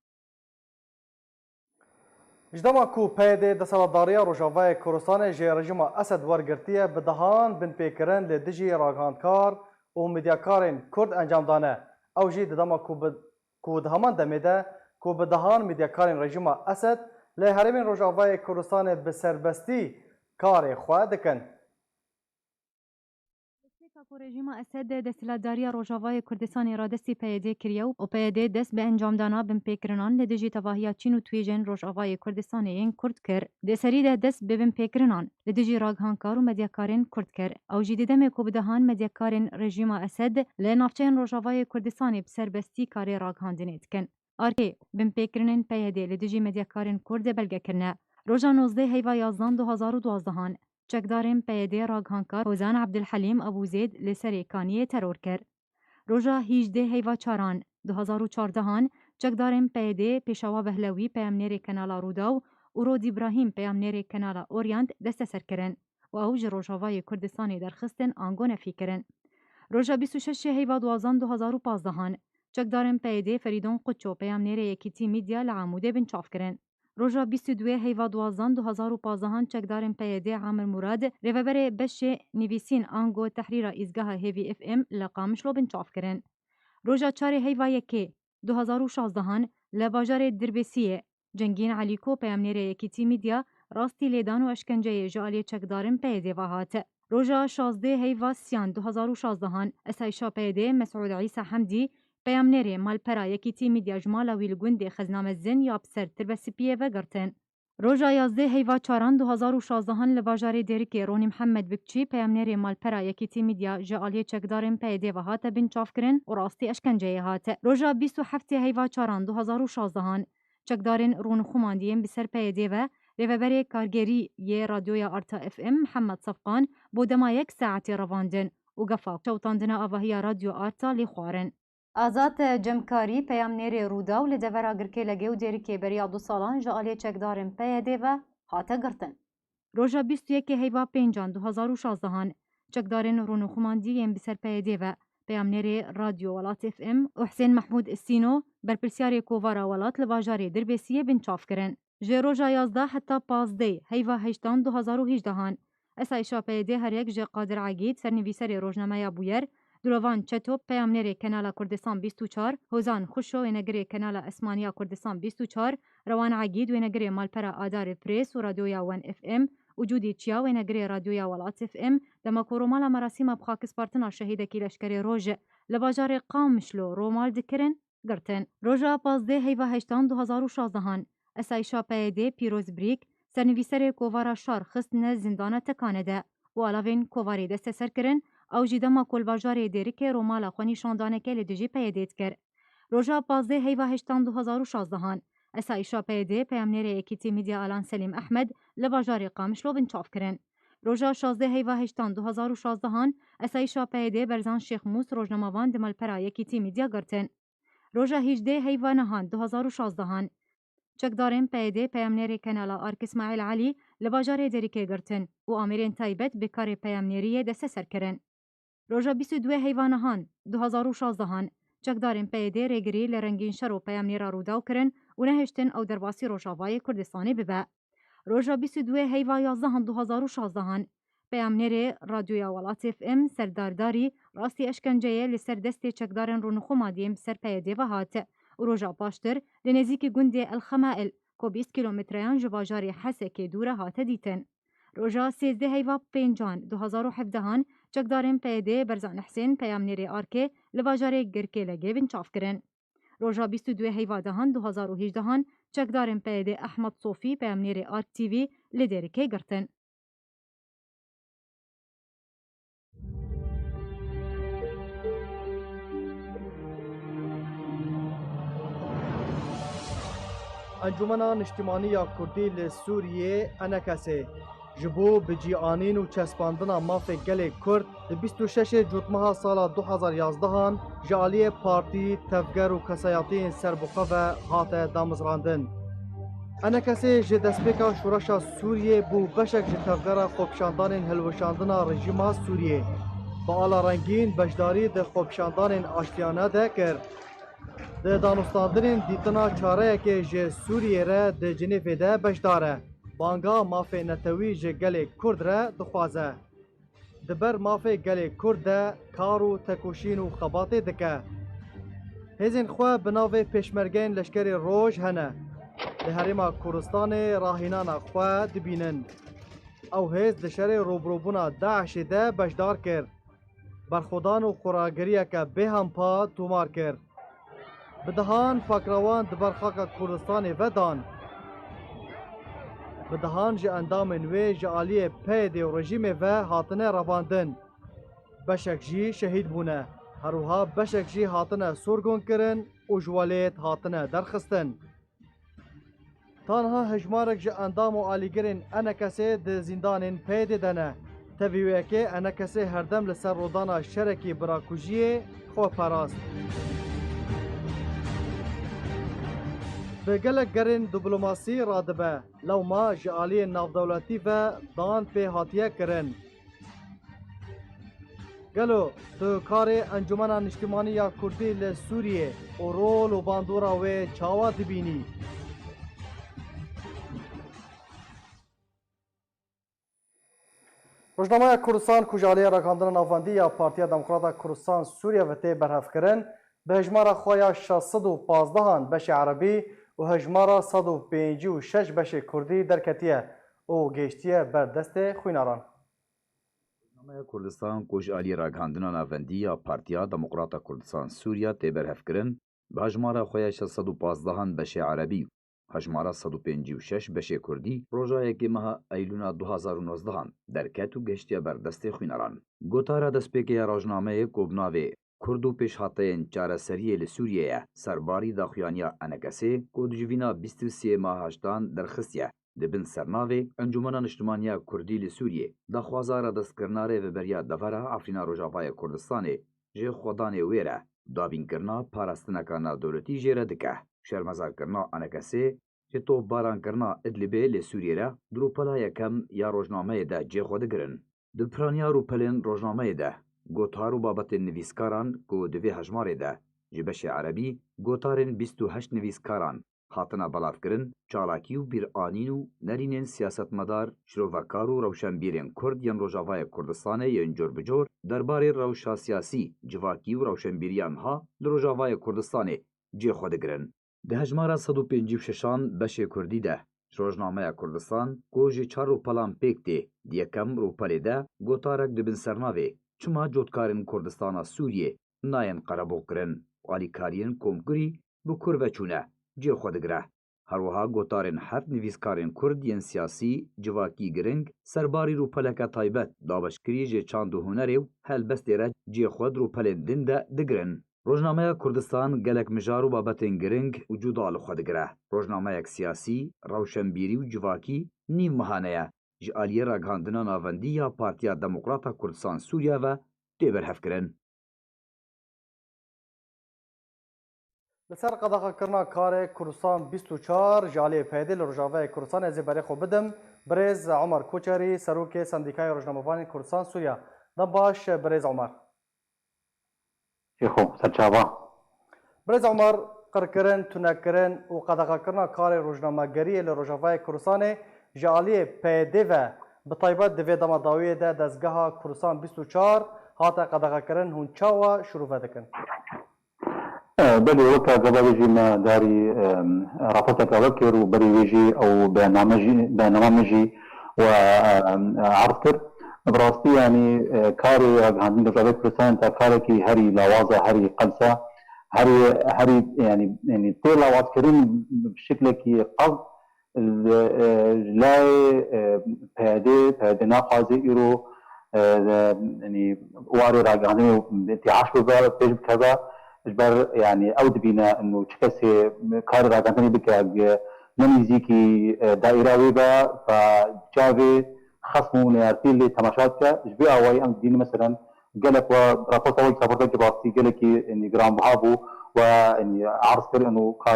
Ji dema ku P Y D desthilatdariya Rojavayê Kurdistanê ji rejîma Esed wergirtiye, bi dehan binpêkirin li dijî ragihandkar û medyakarên Kurd encam dane. Ew jî di dema ku bi, ku di heman demê de ku bi dehan medyakarên rejîma Esed li herêmên Rojavayê Kurdistanê bi serbestî karê xwe dikin. Destpêka ku rejîma Esed desthilatdariya Rojavayê Kurdistanê radestî P Y D kiriye û P Y D dest bi encamdana binpêkirinan li dijî tevahiya Çîn û twêjên Rojavayê Kurdistanê yên Kurd kir. Di serî de dest bi binpêkirinan li dijî ragihandkar û medyakarên Kurd kir. Ew jî di demê ku bi dehan medyakarên rejîma Esed li navçeyên Rojavayê Kurdistanê bi serbestî karê ragihandinê dikin. Arkê binpêkirinên P Y D li dijî medyakarên Kurd belge kirine. Roja nozdeh heyva yazdan du hazar û duazdehan, çekdarên P Y D ragihandkar Hozan Abdulhelîm Abûzêd li Serê Kaniyê teror kir. Roja hîjdeh heyva çaran du hazar û çardehan, çekdarên P Y D Pêşawa Behlewî peyamnêrê Kanala Rûdaw û Rod Îbrahîm peyamnêrê Kanala Orient desteser kirin û ew ji Rojavayê Kurdistanê derxistin ango nefî kirin. Roja bîst û şeş heyva duazdan du hazar û pazdehan, çekdarên P Y D Ferîdon Quço peyamnêrê Yekîtî Medya li Amûdê binçav kirin. Roja bîst û duyê heyva duazdan du hazar û pazdehan çekdarên P Y D Amir Murad, rêveberê beşê nivîsîn ango tehrîra îzgeha Hêvî F M li Qamişlo binçav kirin. Roja çarê heyva yekê du hazar û şazdehan li bajarê Dirbêsiyê Cengîn Elîko peyamnêrê Yekîtî Medya rastî lêdan û eşkenceyê ji aliyê çekdarên P Y D ve hat. Roja şazdeh heyva siyan du hazar û şazdehan, Esayîşa P Y D Mesûd Îsa Hemdî, peyamnêrê malpera Yekîtî Medya ji mala wî li gundê Xeznamezin ya bi ser Tirbesipiyê ve girtin. Roja yazdeh heyva çaran du hazar û şazdehan li bajarê Dêrikê Ronî Mihemed Bikçî, peyamnêrê malpera Yekîtî Medya ji aliyê çekdarên P Y D ve hate binçavkirin û rastî eşkenceyê hat. Roja bîst û heftê heyva çaran du hazar û şazdehan, çekdarên rûnixumandiyên bi ser P Y D ve rêveberê kargerî yê Radyoya Arta F M Mihemed Sefqan bo dema yek saetê revandin û gefa şewitandina avahiya Radyo Arta lê xwarin. Azad Cemkarî, peyamnêrê Rûdaw li devera Girkêlegê û Dêrikê beriya du salan ji aliyê çekdarên P Y D ve hate girtin. Roja bîst û yekê heyva pêncan du hazar û şazdehan, çekdarên rûnixumandî yên bi ser P Y D ve, peyamnêrê Radyo Welat F M û Husên Mehmûd Sîno, berpirsiyarê Kovara Welat li bajarê Dirbêsiyê binçav kirin. Ji roja yazdeh heta pazdeh heyva heştan du hazar û hejdehan, Esayîşa P Y D her yek ji Qadir Egîd, sernivîserê rojnameya Bûyer, Dilovan Çeto, peyamnêrê Kanala Kurdistan bîst û çar, Hozan Xuşo, wênegirê Kanala Esmaniya Kurdistan bîst û çar, Rewan Egîd, wênegirê malpera Adarê Press û Radyoya Wen F M û Cûdî Çiya, wênegirê Radyoya Welat F M, dema ku romala merasîma bi xakispartina şehîdekî leşkerê Roj li bajarê Qamişlo romal dikirin, girtin. Roja pazdeh heyva heştan du hazar û şazdehan, Esayîşa P Y D Pîroz Birîk, sernivîserê Kovara Şar xistine zindana Tekane de û alavên kovarê desteser kirin, ew jî dema ku li bajarê Dêrikê romala xwe nîşandaneke li dijî P Y D dikir. Roja pazdeh heyva heştan du hazar û şazdehan, Esayîşa P Y D peyamnêrê Yekîtî Medya Alan Selîm Ehmed li bajarê Qamişlo binçav kirin. Roja şazdeh heyva heştan du hazar û şazdehan, Esayîşa P Y D Berzan Şêxmûs rojnamevan di malpera Yekîtî Medya girtin. Roja hîjdeh heyva nehan du hazar û şazdehan, çekdarên P Y D peyamnêrê Kanala Ark Îsmaîl Elî li bajarê Dêrikê girtin û amêrên taybet bi karê peyamnêriyê desteser kirin. Roja bîst û duyê heyva nehan du hazar û şazdehan, çekdarên P Y D rêgirî li Rengîn Şero peyamnêra Rûdaw kirin û nehiştin ew derbasî Rojavayê Kurdistanê bibe. Roja bîst û duyê heyva yazdehan du hazar û şazdehan, peyamnêrê Radyoya Welat F M Serdar Darî rastî eşkenceyê li ser destê çekdarên Rûnixû Madî ser P Y D ve hat û roja paştir li nêzîkî gundê El Xemail, ku bîst kîlometreyan ji bajarê Hesekê dûr e, hate dîtin. Roja sêzdeh heyva pêncan du hazar û hevdehan çekdarên P Y D Berzan Husên, peyamnêrê Arkê, li bajarê Girkêlegê binçav kirin. Roja bîst û duyê heyva dehan du hazar û hejdehan çekdarên P Y D Ehmed Sofî, peyamnêrê Ark T V, li Dêrikê girtin. Encûmena Niştimanî ya Kurdî li Sûriyê, E N K S, ji bo bi cî anîn û çespandina mafê gelê Kurd di bîst û şeşê Cotmeha sala du hazar yazdehan ji aliyê partî, tevger û kesayetiyên serbixwe ve hate damezrandin. E N K S ji destpêka şoreşa Sûriyê bû beşek ji tevgera xwepişandanên hilweşandina rejîma Sûriyê. Bi ala rengîn beşdarî di xwepişandanên aştiyane de kir. Di danûstandinên dîtina çareyekê ji Sûriyê re di Cinêvê de beşdar e. Banga mafê netewî ji gelê Kurd re dixwaze. Di ber mafê gelê Kurd de kar û tekoşîn û xebatê dike. Hêzên xwe bi navê Pêşmergeyên Leşkerê Roj hene. Li Herêma Kurdistanê rahînana xwe dibînin. Ew hêz di şerê rûbirûbûna DAIŞê de beşdar kir. Berxwedan û xweragiriyeke bêhempa tomar kir. Bi dehan pakrawan di ber xaka Kurdistanê ve dan. Bi dehan ji endamên wê ji aliyê P Y D û rejîmê ve hatine revandin. Beşek jî şehîd bûne. Her wiha beşek jî hatine sorgûnkirin û ji welêt hatine derxistin. Tanha hejmarek ji endam û alîgirên E N K S'ê di zîndanên P Y D'ê de ne. Tevî wê yekê E N K S herdem li ser rodana şerekî birakujiyê xwe parast. Bi gelek gerên diplomasî radibe, lewma ji aliyên navdewletî ve dan pê hatiye kirin. Gelo tu karê Encûmena Niştimanî ya Kurdî li Sûriyê û rol û bandora wê çawa dibînî? Rojnameya Kurdistan ku ji aliyê Ragihandina Navendî ya Partiya Demokrata Kurdistan Sûriye ve tê berhevkirin, bi hejmara xwe ya şeş sed û pazdehan beşê erebî û hejmara sed û pêncî û şeş beşê kurdî derketiye û gêştiye ber destê xwînaran. Rojnameya Kurdistan ku ji alî Ragihandina Navendî ya Partiya Demokrata Kurdistan Sûriya tê berhevkirin, bi hejmara xwe ya şeş sed û pazdehan beşê erebî û hejmara sed û pêncî û şeş beşê kurdî roja yekê meha Eylûna du hazar û nozdehan derket û gehiştiye ber destê xwînaran. Gotara destpêkê ya rojnameyê ku bi navê Kurd û pêşhateyên çareseriyê li Sûriyê ye, serbarî daxuyaniya E N K S'ê ku di civîna bîst û sê meha heştan derxistiye, di bin sernavê Encûmena Niştimanî ya Kurdî li Sûriyê, daxwaza radestkirina rêveberiya devera Efrîna Rojavayê Kurdistanê ji xwedanê wê re, dabînkirina parastineka navdewletî jê re dike. Şermezarkirina E N K S'ê ji topbarankirina Idlibê li Sûriyê re di rûpela yekem ya rojnameyê de cê xwe digirin. Di piraniya rûpelên rojnameyê de gotar û babetên nivîskaran ku di vê hejmarê de ji beşê erebî gotarên bîst û heşt nivîskaran hatine belavkirin, çalakî û bîranîn û nerînên siyasetmedar, şirovekar û rewşenbîrên Kurd yên Rojavayê Kurdistanê yên cor bi cor derbarê rewşa siyasî, civakî û rewşenbîriya niha li Rojavayê Kurdistanê cê xwe digirin. Di hejmara sed û pêncî û şeşan beşê kurdî de ji Rojnameya Kurdistan ku ji çar rûpelan pêk tê, di yekem rûpelê de gotarek di bin sernavê Çima cotkarên Kurdistana Sûriyê nayên qerebûqkirin û alîkariyên komkirî bi kur ve çûne cê xwe digire. Her wiha gotarên heft nivîskarên Kurd yên siyasî, civakî giring serbarî rûpeleke taybet dabeşkirî ji çand û hunerê û helbestê re cê xwe di rûpelên din de digirin. Rojnameya Kurdistan gelek mijar û babetên giring û cuda li xwe digire. Rojnameyek siyasî, rewşenbîrî û civakî nîv mehane ye, ji aliyê Ragihandina Navendî ya Partiya Demokrata Kurdistan Sûriye ve tê berhevkirin. Li ser qedexekirina karê Kurdistan bîst û çar ji aliyê P Y D li Rojavayê Kurdistanê ez ê berê xwe bidim birêz Omer Koçerî, Serokê Sendîkaya Rojnamevanên Kurdistan Sûriya. Dem baş birêz Omer. Şêxo, serçava. Birêz Omer, qirkirin, tunekirin û qedexekirina karê rojnamegeriyê li Rojavayê Kurdistanê Ji aliyê P Y D ve, bi taybet di vê dema dawiyê de dezgeha Kurdistan bîst û çar hate qedexekirin, hûn çawa şirove dikin? E, Belê, weke gava wê jî me darî, e, raporteke we kir û berî wê jî ew beyanname jî, beyanname min jî we, e, erz kir. Bi rastî, yanî, e, karê ragihandin li Rojavayê Kurdistanê te karekî herî lawaz e, herî qels e, herî, herî, yanî, yanî tê lawazkirin bi şiklekî qels li, e, ji layê, e, P Y D, P Y D naxwaze îro, e, yanî warê ragihandinê û îtîaş bibe, pêş bikeve. Ji ber, yanî ew dibîne û çi kesê karê ragihandinê bike, gi ne nîzîkî, e, daîra wê be, fa çavê xesm û neyartî lê temaşa dike. Ji vê awayî em dibînin, meselen, gelek we raporta wek raportekî rastî gelekî, yanî, giranbiha bû we, yanî, erz kir û ka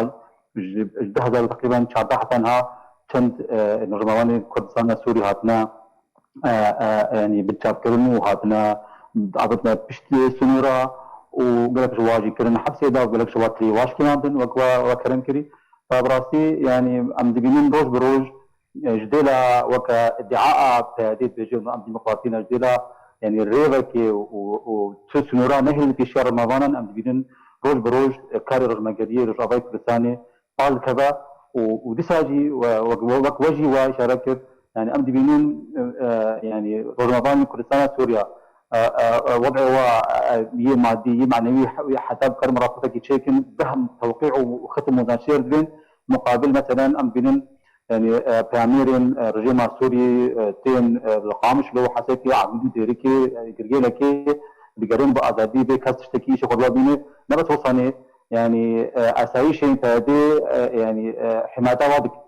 ji, ji du hezar û teqrîben çardeh heta niha çend, e, rojnamevanê Kurdistana Sûrî hatine, e, e, yanî binçavkirin û hatine avêtine pişt sinûra û gelek ji wa jî kirin hepsê de û gelek ji wa tilî wa şikînandin wek we, we kerem kirî. Fa bi rastî, yanî em dibînin roj bi roj, e, ji dêla weke îdia a P Y D dibêje û em demokratî ne, ji dêla, yanî rêvekê û, û tu sinûra nehêlin pêşiya rojnamevanan em dibînin roj bi roj, e, karê rojnamegeriyê Rojavayê Kurdistanê bal dikeve û, û dîsa jî we, wek, wek we jî we îşare kir, yanî em dibînin, e, e, yanî rojnamevanên Kurdistana Sûriya, e, e, e, wed'ê wa, e, yê madî, yê manewî he-, heta bikarin raportekî çêkin, behm tewqî û xit û mozançiyê dibên. Muqabil, meselen, em dibînin, yanî, e, peyamnêrên, e, rejîma Sûrî, e, tên, e, li Qamişlo, Hesekê, Amîdî, Dêrikê, e, Girgêlekê digerin bi azadî, bê kes tiştekî îşê xwe bi wa bîne. Ne bes wisa ne, yanî, e, asayîşên P Y D, e, yanî, e, himata wa dikin.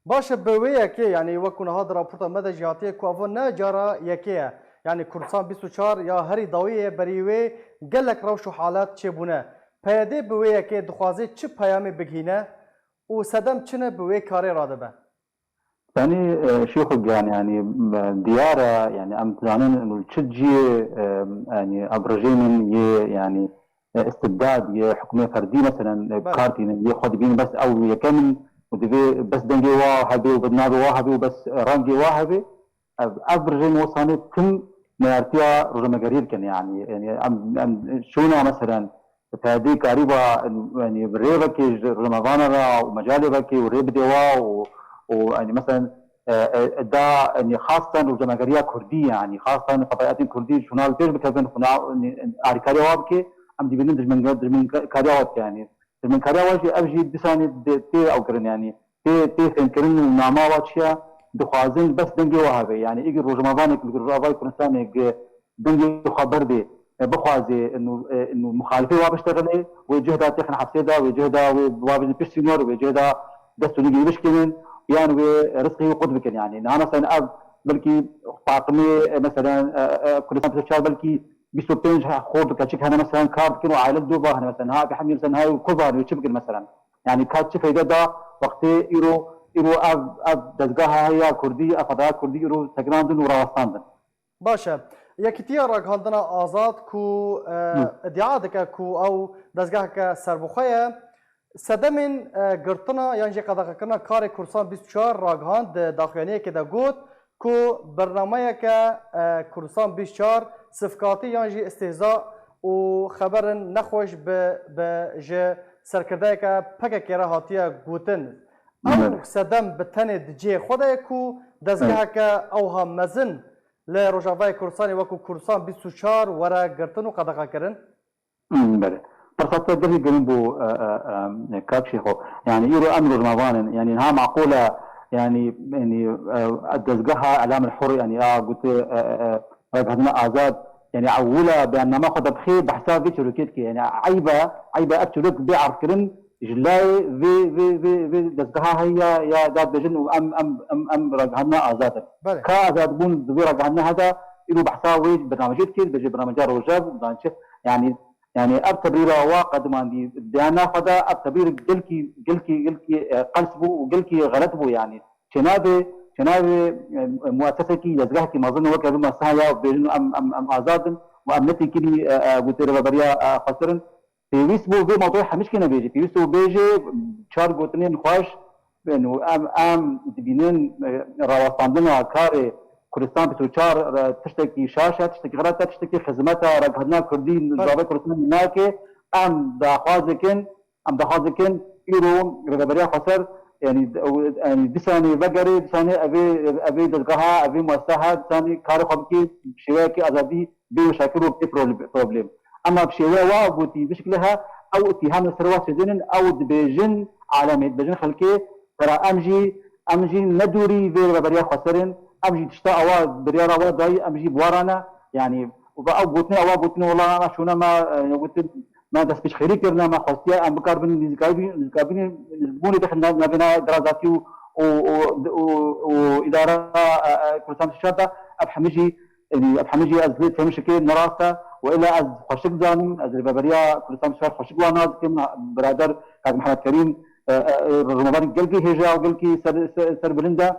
Baş e, bi wê yekê, yanî wek ku niha di raporta me de jî hatiye ku evo ne cara yekê ye. Yanî Kurdistan bîst û çar ya herî dawiyê ye, berî wê gelek rewş û halet çêbûne. P Y D bi wê yekê dixwaze çi peyamê bigihîne û sedem çi ne bi wê karê radibe? Yanî, e, Şêxo Giran, yanî, e, diyar e, yanî em dizanin û çi cihê, e, yanî ev rejîmên yê, yanî, e, istibdad, yê hukmê ferdî, meselen, e, Belê. Kar tînin, yê xwe dibînin bes ew yekem in û divê bes dengê wa hebe û bes navê wa hebe û bes rengê wa hebe. Ev, ev rejîm wisa ne tim neyartiya rojnamegeriyê dikin, yanî, yanî em, em şûna, meselen, P Y D karîba, yanî, bi rêvekê ji rojnamevana re û mecalê vekê û rê bidê wa û, û, yanî, meselen, e, e, da, yanî, xastan rojnamegeriya kurdî, yanî, xastan fedayetên kurdî şûna li pêş bikevin, xwena, yanî, alîkariya wa bike, em dibînin dijmin-, dijminkariya wa dike, yanî. Dijminkariya wa jî, ev jî dîsanî dê, tê ew kirin, yanî, tê, tê fêmkirin û nama wa çi ye, dixwazin bes dengê wa hebe, yanî, êgî rojnamevane li Rojavayê Kurdistanê gi dengê xwe berdê, e, bixwaze, inu, e, inu muxalifê wa biştexile, wê cih da têxin hepsê da, wê cih da wê wa bijin pişt sînor, wê cih da dest û lîgê bişkînin, yan wê rizqê wî qut bikin, yanî. Niha, meselen, ev belkî taqimê, e, meselen, e, e, Kurdistan bîst û çar belkî bîst û pênc xort û keçik hene, meselen, kar dikin û aile du va hene, meselen, ha, bi hemî, meselen, ha, ku va hene, çi bikin, meselen. Yanî, ka çi feyde da wextê îro, îro ev, ev dezgeha heye ya kurdî, ev fedaya kurdî îro sekinandin û rawestandin. Baş e. Yekîtiya Ragihandina Azad ku, e, Hı. îdia dike ku ew dezgeheke serbixwe ye, sedemên, e, girtina yan jî qedexekirina karê Kurdistan bîst û çar ragihand, di daxuyaniyekê de got ku bernameyeke, e, Kurdistan bîst û çar sifkatî yan jî îstihza û xeberin nexweş bi, bi ji serkirdeyeke P K K re hatiye gotin. Ew Belê. sedem bi tenê di cihê xwe de ye ku dezgeheke ewha mezin li Rojavayê Kurdistanê wekû Kurdistan bîst û çar were girtin û qedexekirin? Hmm, belê. Pirsa te gelî giring bû, e, e, e, kak Şêxo. Yanî, îro em rojnavan in. Yanî, niha maqûl e, yanî, yanî, e, dezgeha Îlam el Hur, yanî, a gote, e, e, e, Ragihandina Azad, yanî, ewila beyanname xwe de bixê, behsa vê çîrokê dike. Yanî, eyb e, eyb e ev çîrok bê erdkirin, ji layê vê, vê, vê, vê dezgeha heye ya, ya dadibêjin û em, em, em, em Ragihandina Azad in. Belê. Ka azadbûn di vê ragihandina heda, îro behsa wê bernamejê dike, dibêje bernameca Rojev û dan çi, yanî, yanî ev tebrîra wa qedimandî beyana xwe de, ev tebrîr gelkî, gelkî, gelkî, e, qels bû û gelkî xelet bû, yanî. Çênavê, çênavê, e, muesesekî, dezgehekî mezin weke vê mueseseha ya bêjin em, em, em azad in û em ne têkilî, e, e, gotê rêveberiya, e, xwestir in. Pêwîst bû vê mewduê hemîşkê nebêjî. Pêwîst bû bêjê çar gotinên xweş Û em, em dibînin, e, rawestandina karê Kurdistan bîst û çar, e, tiştekî şaş e, tiştekî xelet e, tiştekî xizmeta ragihandina Kurdî, Belê. Civakê Kurdistanê nake. Em daxwaz dikin, em daxwaz dikin îro Rêveberiya Xweser, yanî, yanî disanê vegerê, disanê evê, evê dezgeha, evê muesseha, disanê karê xwe bike bi şêweyekî azadî, bê weşakir û bê pro-, problem. Ema bi şêweya wa gotî, bi şekilê he, ew îtîham li ser wa çêdinin, ew dibêjin alemê, dibêjin xelkê, bera em jî, em jî ne dûrî vê Rêveberiya Xweser in, em jî tişta awa, biryara wa dayî, em jî bi wa re ne. Yanî, ve ew gotin, ewa gotin, wela me şûne me, e, gotin, me destpêçxêrî kirine, me xwestiye em bikarbin nîzikabî-, nîzikabînê, nîzikbûnê bixin nav-, navêna derazatî û, û, û, û, û îdara, e, e, Kurdistan Şer de, ev hemî jî, yanî, ev hemî jî ez lê têmişikê ne rast e û êla ez xweşik dizanim, ez rêveberiya Kurdistan Şer xweşik wan nas dikim, birader Kak Mihemed Kerîm, e, e, e, rojnamevanî gelkî hêja û gelkî ser, ser, serbilind e.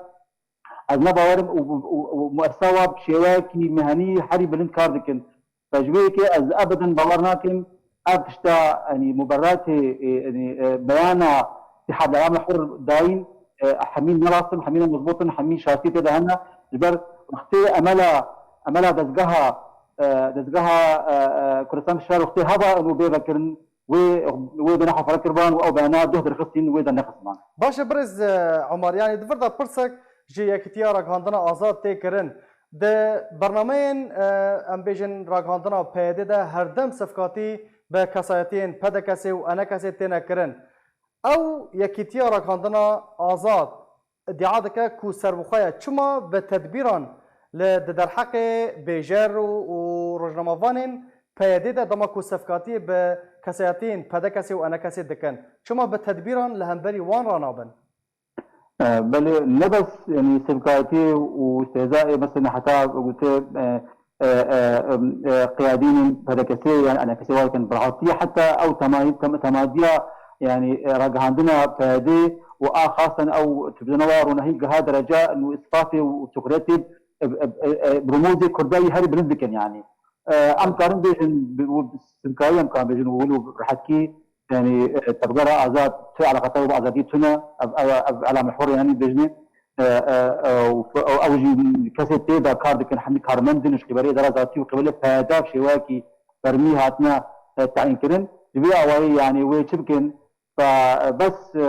Ez ne bawerim û, û, û, û muessesa wa bi şêweyekî mehanî herî bilind kar dikin. Ji vê yekê ez ebeden bawer nakim ev tişta, yanî muberatê, e, yanî, e, beyana Îtîhad Îlamê Hur dayîn, e, hemî ne rast in, hemî ne mezbût in, hemî şaştî tê de hene. Ji ber wextê emela, emela dezgeha, e, dezgeha, e, e, Kurdistan Şer wextê heba û bê vekirin, wê, wê bêne xwe fere kirban û ew bêne duh derxistîn wê de nexistman. Baş e, birêz, e, Omar, yanî di vir de pirsek ji Yekîtiya Ragihandina Azad tê kirin. Di bernameyên, e, em bêjin ragihandina P Y D de herdem sifkatî bi kesayetiyên P D K S û E N K S têne kirin. Ew Yekîtiya Ragihandina Azad îdia dike ku serbixwe ye. Çima bi tedbîran li di derheqê bêjer û, û rojnamevanên P Y D de dema ku sifkatiyê bi kesayetiyên P D K S û E N K S dikin, çima bi tedbîran li hemberî wan ranabin? E, belê, ne bes, yanî, sivkayetî û îstihzayê, mesela, heta gote, e, e, e, e, qiyadînên P D K S yan E N K S wa dikin, bi rastî heta ew temayî-, tem-, temadiya, yanî, e, ragihandina P Y D û a xasten ew tubzena wa ronahî giha dereca û îsfafê û suxriyetê, e, e, e, e, bi rumûzê Kurda yî herî bilind dikin, yanî. E, em karin bêjin, bi, û sivkayî em karin bêjin, û wilo rehetkî, yanî, e, tevgera azad tu eleqeta bi azadî tune, ev, ev, ev elamê hur, yanî, bêjinê, e, e, e, û, û ew jî kesê tê de kar dikin, hemî karmend in, ji qîbelê Îdara Zatî û qîbelê P Y D şêweyekî fermî hatine, e, tayîn kirin. Ji vê awayî, yanî, wê çi bikin? Fe, bes, e,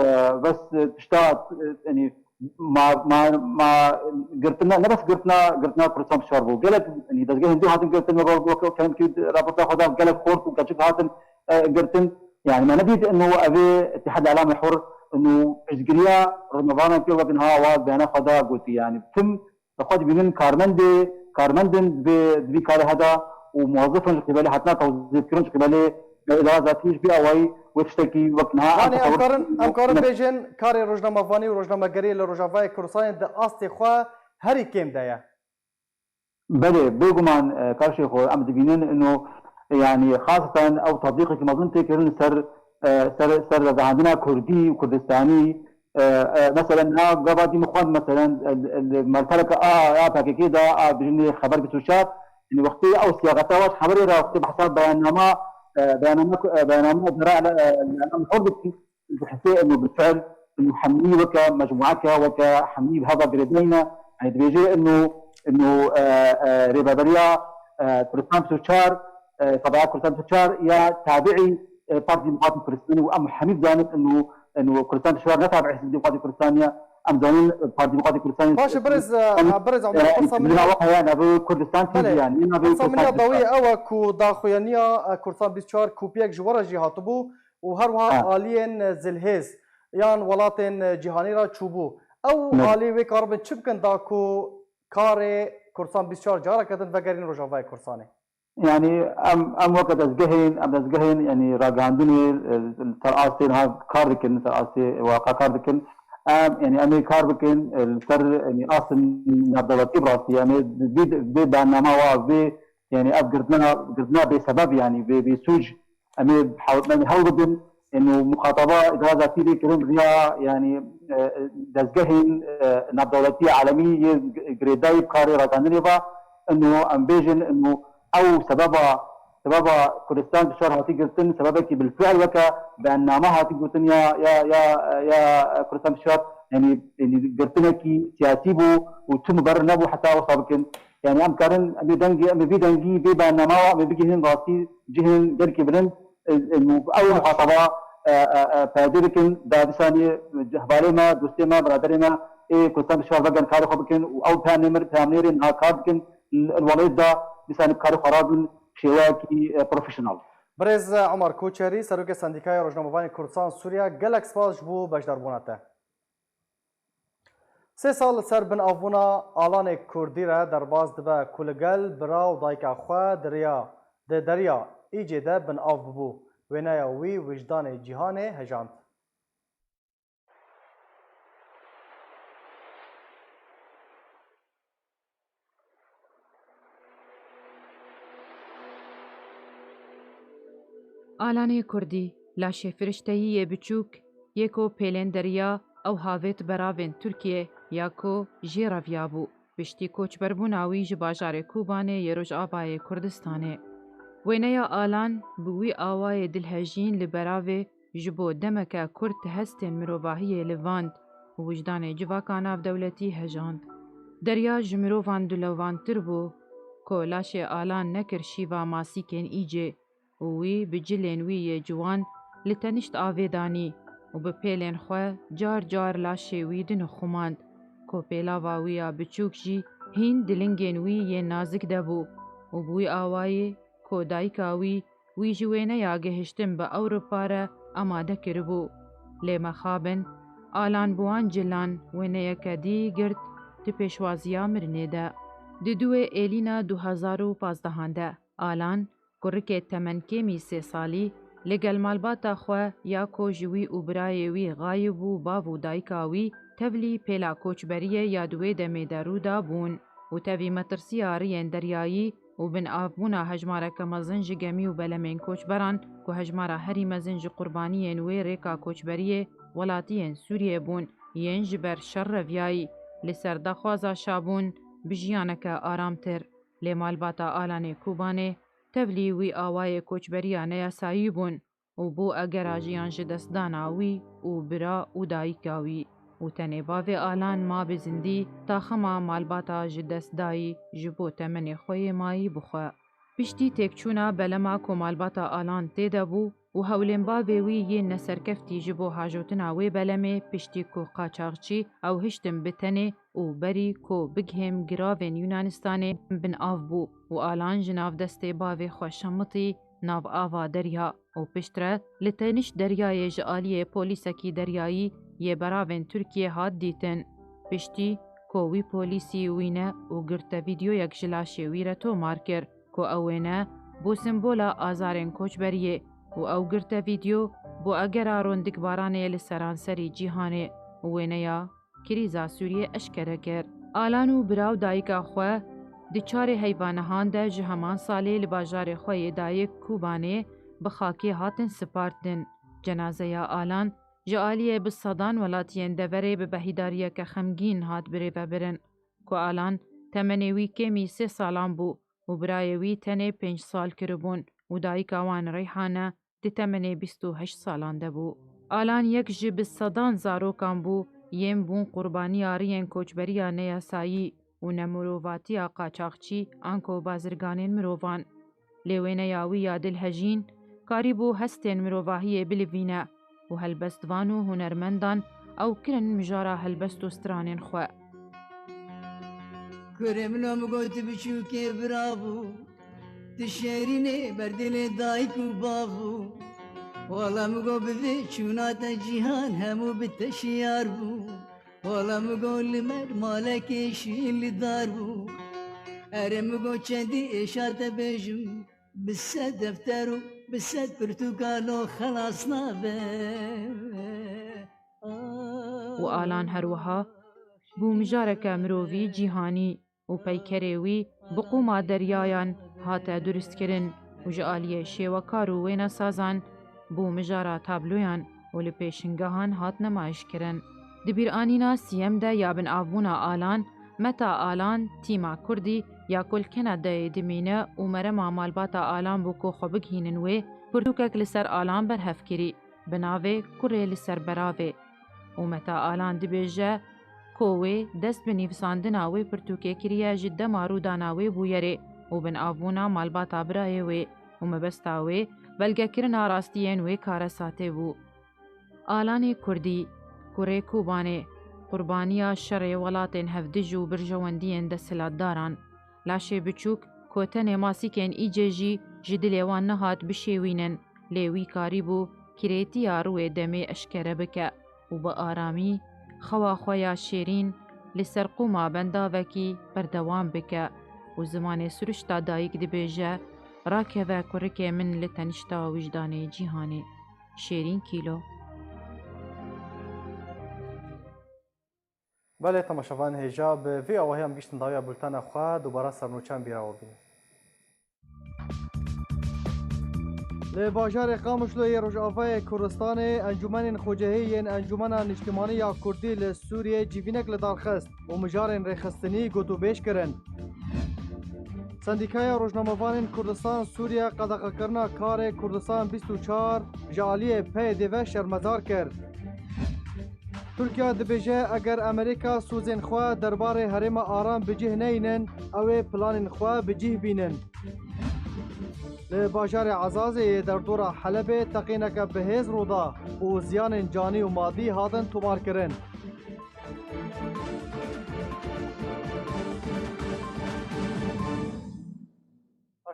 bes, e, tişta, e, yanî, ma, ma, ma girtina, ne bes girtina, girtina Kurdistan şer bû. Gelek, yanî, dezgehên dî hatin girtin, me wek, wek, wek, raporta xwe da gelek xort û keçik hatin, e, girtin. Yanî, me nedît ino evê Îtîhad Îlamê Hur ino piştgiriya rojnamevanan kir, wek niha wa beyana xwe da gotî. Yanî, tim xwe dibînin karmendê, karmendin di vê, di vî karê heda û muwezifin ji qîbelê hatina tewzîfkirin ji qîbelê, e, Îdara Zatî ji vî awayî wê tiştekî wek niha em Yanî em tesewir karin, em karin bêjin karê rojnamevanî û rojnamegeriyê li Rojavayê Kurdistanê di astê xwe herî kêm de ye. Belê, bêguman, e, karşê xwe em dibînin ino, yanî, xaseten ew tedbîqekî mezin tê kirin ser, e, ser, ser ragihandina Kurdî û Kurdistanî, e, e, meselen, na gava dî min xwend, meselen, e, e, merteleke a, a P K K da, a bijinê xeber bîst û çar, yanî, wextê ew siyaqeta wa ji xeberê re, wextê behsa beyannama, e, beyanname, e, beyanname dera, e, e, em hor dikin, dihise ino bi fiil, ino hemî weke mecmueke, weke hemî bi heva girêdayî ne. Yanî dibêje ino, ino, e, e, rêveberiya, e, Kurdistan bîst û çar, e, Fedaya Kurdistan bîst û çar ya tabiî, e, Partî Demokratîk Kurdistanê û em hemî dizanin ino, ino Kurdistan bîst û çar ne tabiî Hizbê Demokratîk Kurdistanê ye. Em zanin, e, Partî Demokratîk Kurdistanê Baş e, birêz, e, birêz Omar, e, pirsa min ya heye, navê Kurdistan T V Belê. Yanî, navê Pirsa min Kurdistan ya dawî bîst û çar. Ew e ku daxuyaniya, e, Kurdistan bîst û çar kopyek ji we re jî hatibû. û her wiha Ha. aliyên zilhêz yan welatên cîhanî re çûbû. Ew Ne. alî wê karibin çi bikin da ku karê Kurdistan bîst û çar careke din vegerîn Rojavayê Kurdistanê? Yanî em, em weke dezgehên, em dezgehên, yanî ragihandinê, e, ser astê niha kar dikin, ser astê waqa kar dikin. Em, yanî em ê kar bikin, e, li ser, yanî astên navdewletî bi rastî. Em ê vê, vê bernama wa, vê, yanî ev girtina, girtina bêsebeb, yanî bê, bêsûc, em ê hewl, em ê hewl bidin, ino muxataba Îdara Zatî lê kirin riya, yanî, e, dezgehên, e, navdewletî alemî yê girêdayî bi karê ragihandinê ve, ino em bêjin, ino ew sebeba, sebeba Kurdistan bîst û çar hatî girtin, sebebekî bilfiil weke beyanname hatî gotin ya, ya, ya, ya Kurdistan bîst û çar, Yanî, yanî girtinekî siyasî bû û tu muberir nebû heta wisa bikin. Yanî em karin, em ê dengê, em ê vî dengî, vê bernama, em ê bigihînin rastî cihên gelkî bilind, e, e, û ew muhataba, e, e, e, perde bikin, da disanî hevalê me, dostê me, biraderê me, ê Kurdistan dişar vegerin karê xwe bikin û ew peyamnêmir-, peyamnêrên ha kar dikin, li, li welayê da disanî bi karê xwe radin şêweyekî, e, profesyonel. Birêz Omar Koçerî, Serokê Sendîkaya Rojnamevanê Kurdistan Sûriye, gelek spas ji bo beşdarbûna te. Sê sal li ser binavbûna Alanê Kurdî re derbas dibe ku li gel bira û dayika xwe di riya, di deriya Îcê de binav bibû. Wêneya wî wijdanê cîhanê hejand. Alanê Kurdî, laşê firişteyî yê biçûk, yê ku pêlên deriya ew havêt beravên Tirkiyê ya ku jê reviyabû, piştî koçberbûna wî ji bajarê Kobanê yê Rojavayê Kurdistanê. Wêneya Alan bi wî awayê dilhejîn li beravê ji bo demeke kurt hestên mirovahiyê livand û wijdanê civaka navdewletî hejand. Derya ji mirovan dilovantir bû, ku laşê Alan nekir şîva masîkên Îcê û wî bi cilên wî yê ciwan li tenişt avê danî û bi pêlên xwe car car laşê wî dinixumand, ku pêlava wî ya biçûk jî hîn di lingên wî yên nazik de bû û bi wî awayî ku dayika wî, wî ji wêneya gihiştin bi Ewropa re amade kiribû. Lê mexabin, Alan bi wan cilan wêneyeke dî girt di pêşwaziya mirinê de. Di duê Êlîna du hezar û pazdehan de, Alan, kurikê temenkêmî sê salî, li gel malbata xwe ya ku ji wî û birayê wî xayib bû, bav û dayika wî, tevlî pêla koçberiyê ya di wê demê de rû da bûn û tevî metirsiya riyên deryayî û binavbûna hejmareke mezin ji gemî û belemên koçberan ku hejmara herî mezin ji qurbaniyên wê rêka koçberiyê welatiyên Sûriyê bûn, yên ji ber şer reviyayî li ser daxwaza şabûn bi jiyaneke aramtir. Lê malbata Alanê Kobanê tevlî wî awayê koçberiya neyasayî bûn û bû egera jiyan ji destdana wî û bira û dayika wî û tenê bavê Alan ma bi zindî, taxima malbata ji dest dayî ji bo temenê xwe yê mayî bixwe. Piştî têkçûna belema ku malbata Alan tê de bû û hewlên bavê wî yên neserkeftî ji bo hajotina wê belemê, piştî ku qaçaxçî ew hiştin bi tenê û berî ku bigihêm giravên Yunanistanê bin av bû û Alan ji nav destê bavê xwe şemitî nav ava derya û piştre li tenişt deryayê ji aliyê polîsekî deryayî yê beravên Tirkiyê hat dîtin. Piştî ku wî polîsî wîne û girte vîdyoyek ji laşê wî re tomar kir ku ew wêne bû simbola azarên koçberiyê û ew girte vîdyo bû egera rondikbaranê li seranserî cîhanê û wêneya krîza Sûriyê eşkere kir. Alan û bira û dayika xwe di çarê heyva nihan de ji heman salê li bajarê xwe yê dayik Kobanê bi xakê hatin spartin. Cenazeya Alan ji aliyê bi sedan welatiyên deverê bi behîdariyeke xemgîn hat birêvebirin. Ku Alan temenê wî kêmî sê salan bû û birayê wî tenê pênc sal kiribûn û dayika wan Reyhane di temenê bîst û heşt salan de bû. Alan yek ji bi sedan zarokan bû yên bûn qurbaniya riyên koçberiya neyasayî û nemirovatiya qaçaxçî anko bazirganên mirovan. Lê wêneya wî ya dilhejîn karîbû hestên mirovahiyê bilivîne û helbestvan û hunermendan ew kirin mijara helbest û stranên xwe. Kurê min o, min got, tu biçûkê bira bû, tu şêrînê ber dilê dayik û bav bû. Wala min got, bi vê çûna te cîhan hemû bi te şiyar bû. Wala min got, li mer malekê şîn li dar bû. Erê min got, çendî êşa te bêjim, bi sed defter û bi sed pirtûkalo xelas nabe. Û Alan her wiha bû mijareke mirovî cîhanî û peykerê wî bi qûma deryayan hate durustkirin û ji aliyê şêwekar û wênesazan bû mijara tabloyan û li pêşingehan hat nimayişkirin. Di bîranîna siyem de ya binavbûna Alan, Meta Alan, tîma Kurdî ya ku li Kanadayê dimîne û merema malbata Alan bû ku xwe bigihînin wê, pirtûkek li ser Alan berhev kirî, bi navê Kurê li ser Beravê. û Meta Alan dibêje ku wê dest bi nivîsandina wê pirtûkê kiriye ji dema rûdana wê bûyerê û binavbûna malbata birayê wê û mebesta wê belgekirina rastiyên wê karesatê bû. Alanê Kurdî, kurê Kobanê, qurbaniya şerê welatên hevdij û birjewendiyên desthilatdaran. Laşê biçûk ku tenê masîkên îcê jî ji dilê wan nehat bişêwînin, lê wî karîbû kirêtiya rûyê demê eşkere bike û bi aramî xewa xwe ya şêrîn li ser qûma bendavekî berdewam bike û zimanê siruşta dayik dibêje, rakeve kurikê min li tenişta wijdanê cîhanê. Şêrîn Kîlo. Belê, temaşevanên hêja, bi vî awahiya em gihîştin dawiya bultena xwe, dubara sernûçan bîra we bînin. Li bajarê Qamişlo yê Rojavayê Kurdistanê encûmenên xwecihî yên Encûmena Niştimanî ya Kurdî li Sûriyê civînek li dar xist û mijarên rêxistinî gotûbêj kirin. Sendîkaya Rojnamevanên Kurdistan Sûriye qedexekirina karê Kurdistan bîst û çar ji aliyê P Y D ve şermezar kir. Tirkiye dibêje, eger Amerîka sozên xwe derbarê herêma Aram bi cih neynin, ew ê planên xwe bi cih bînin. Li bajarê Ezazê yê derdora Helebê teqîneke bihêz rû da û ziyanên canî û madî hatin tomarkirin.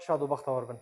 Şad û bextewar bin.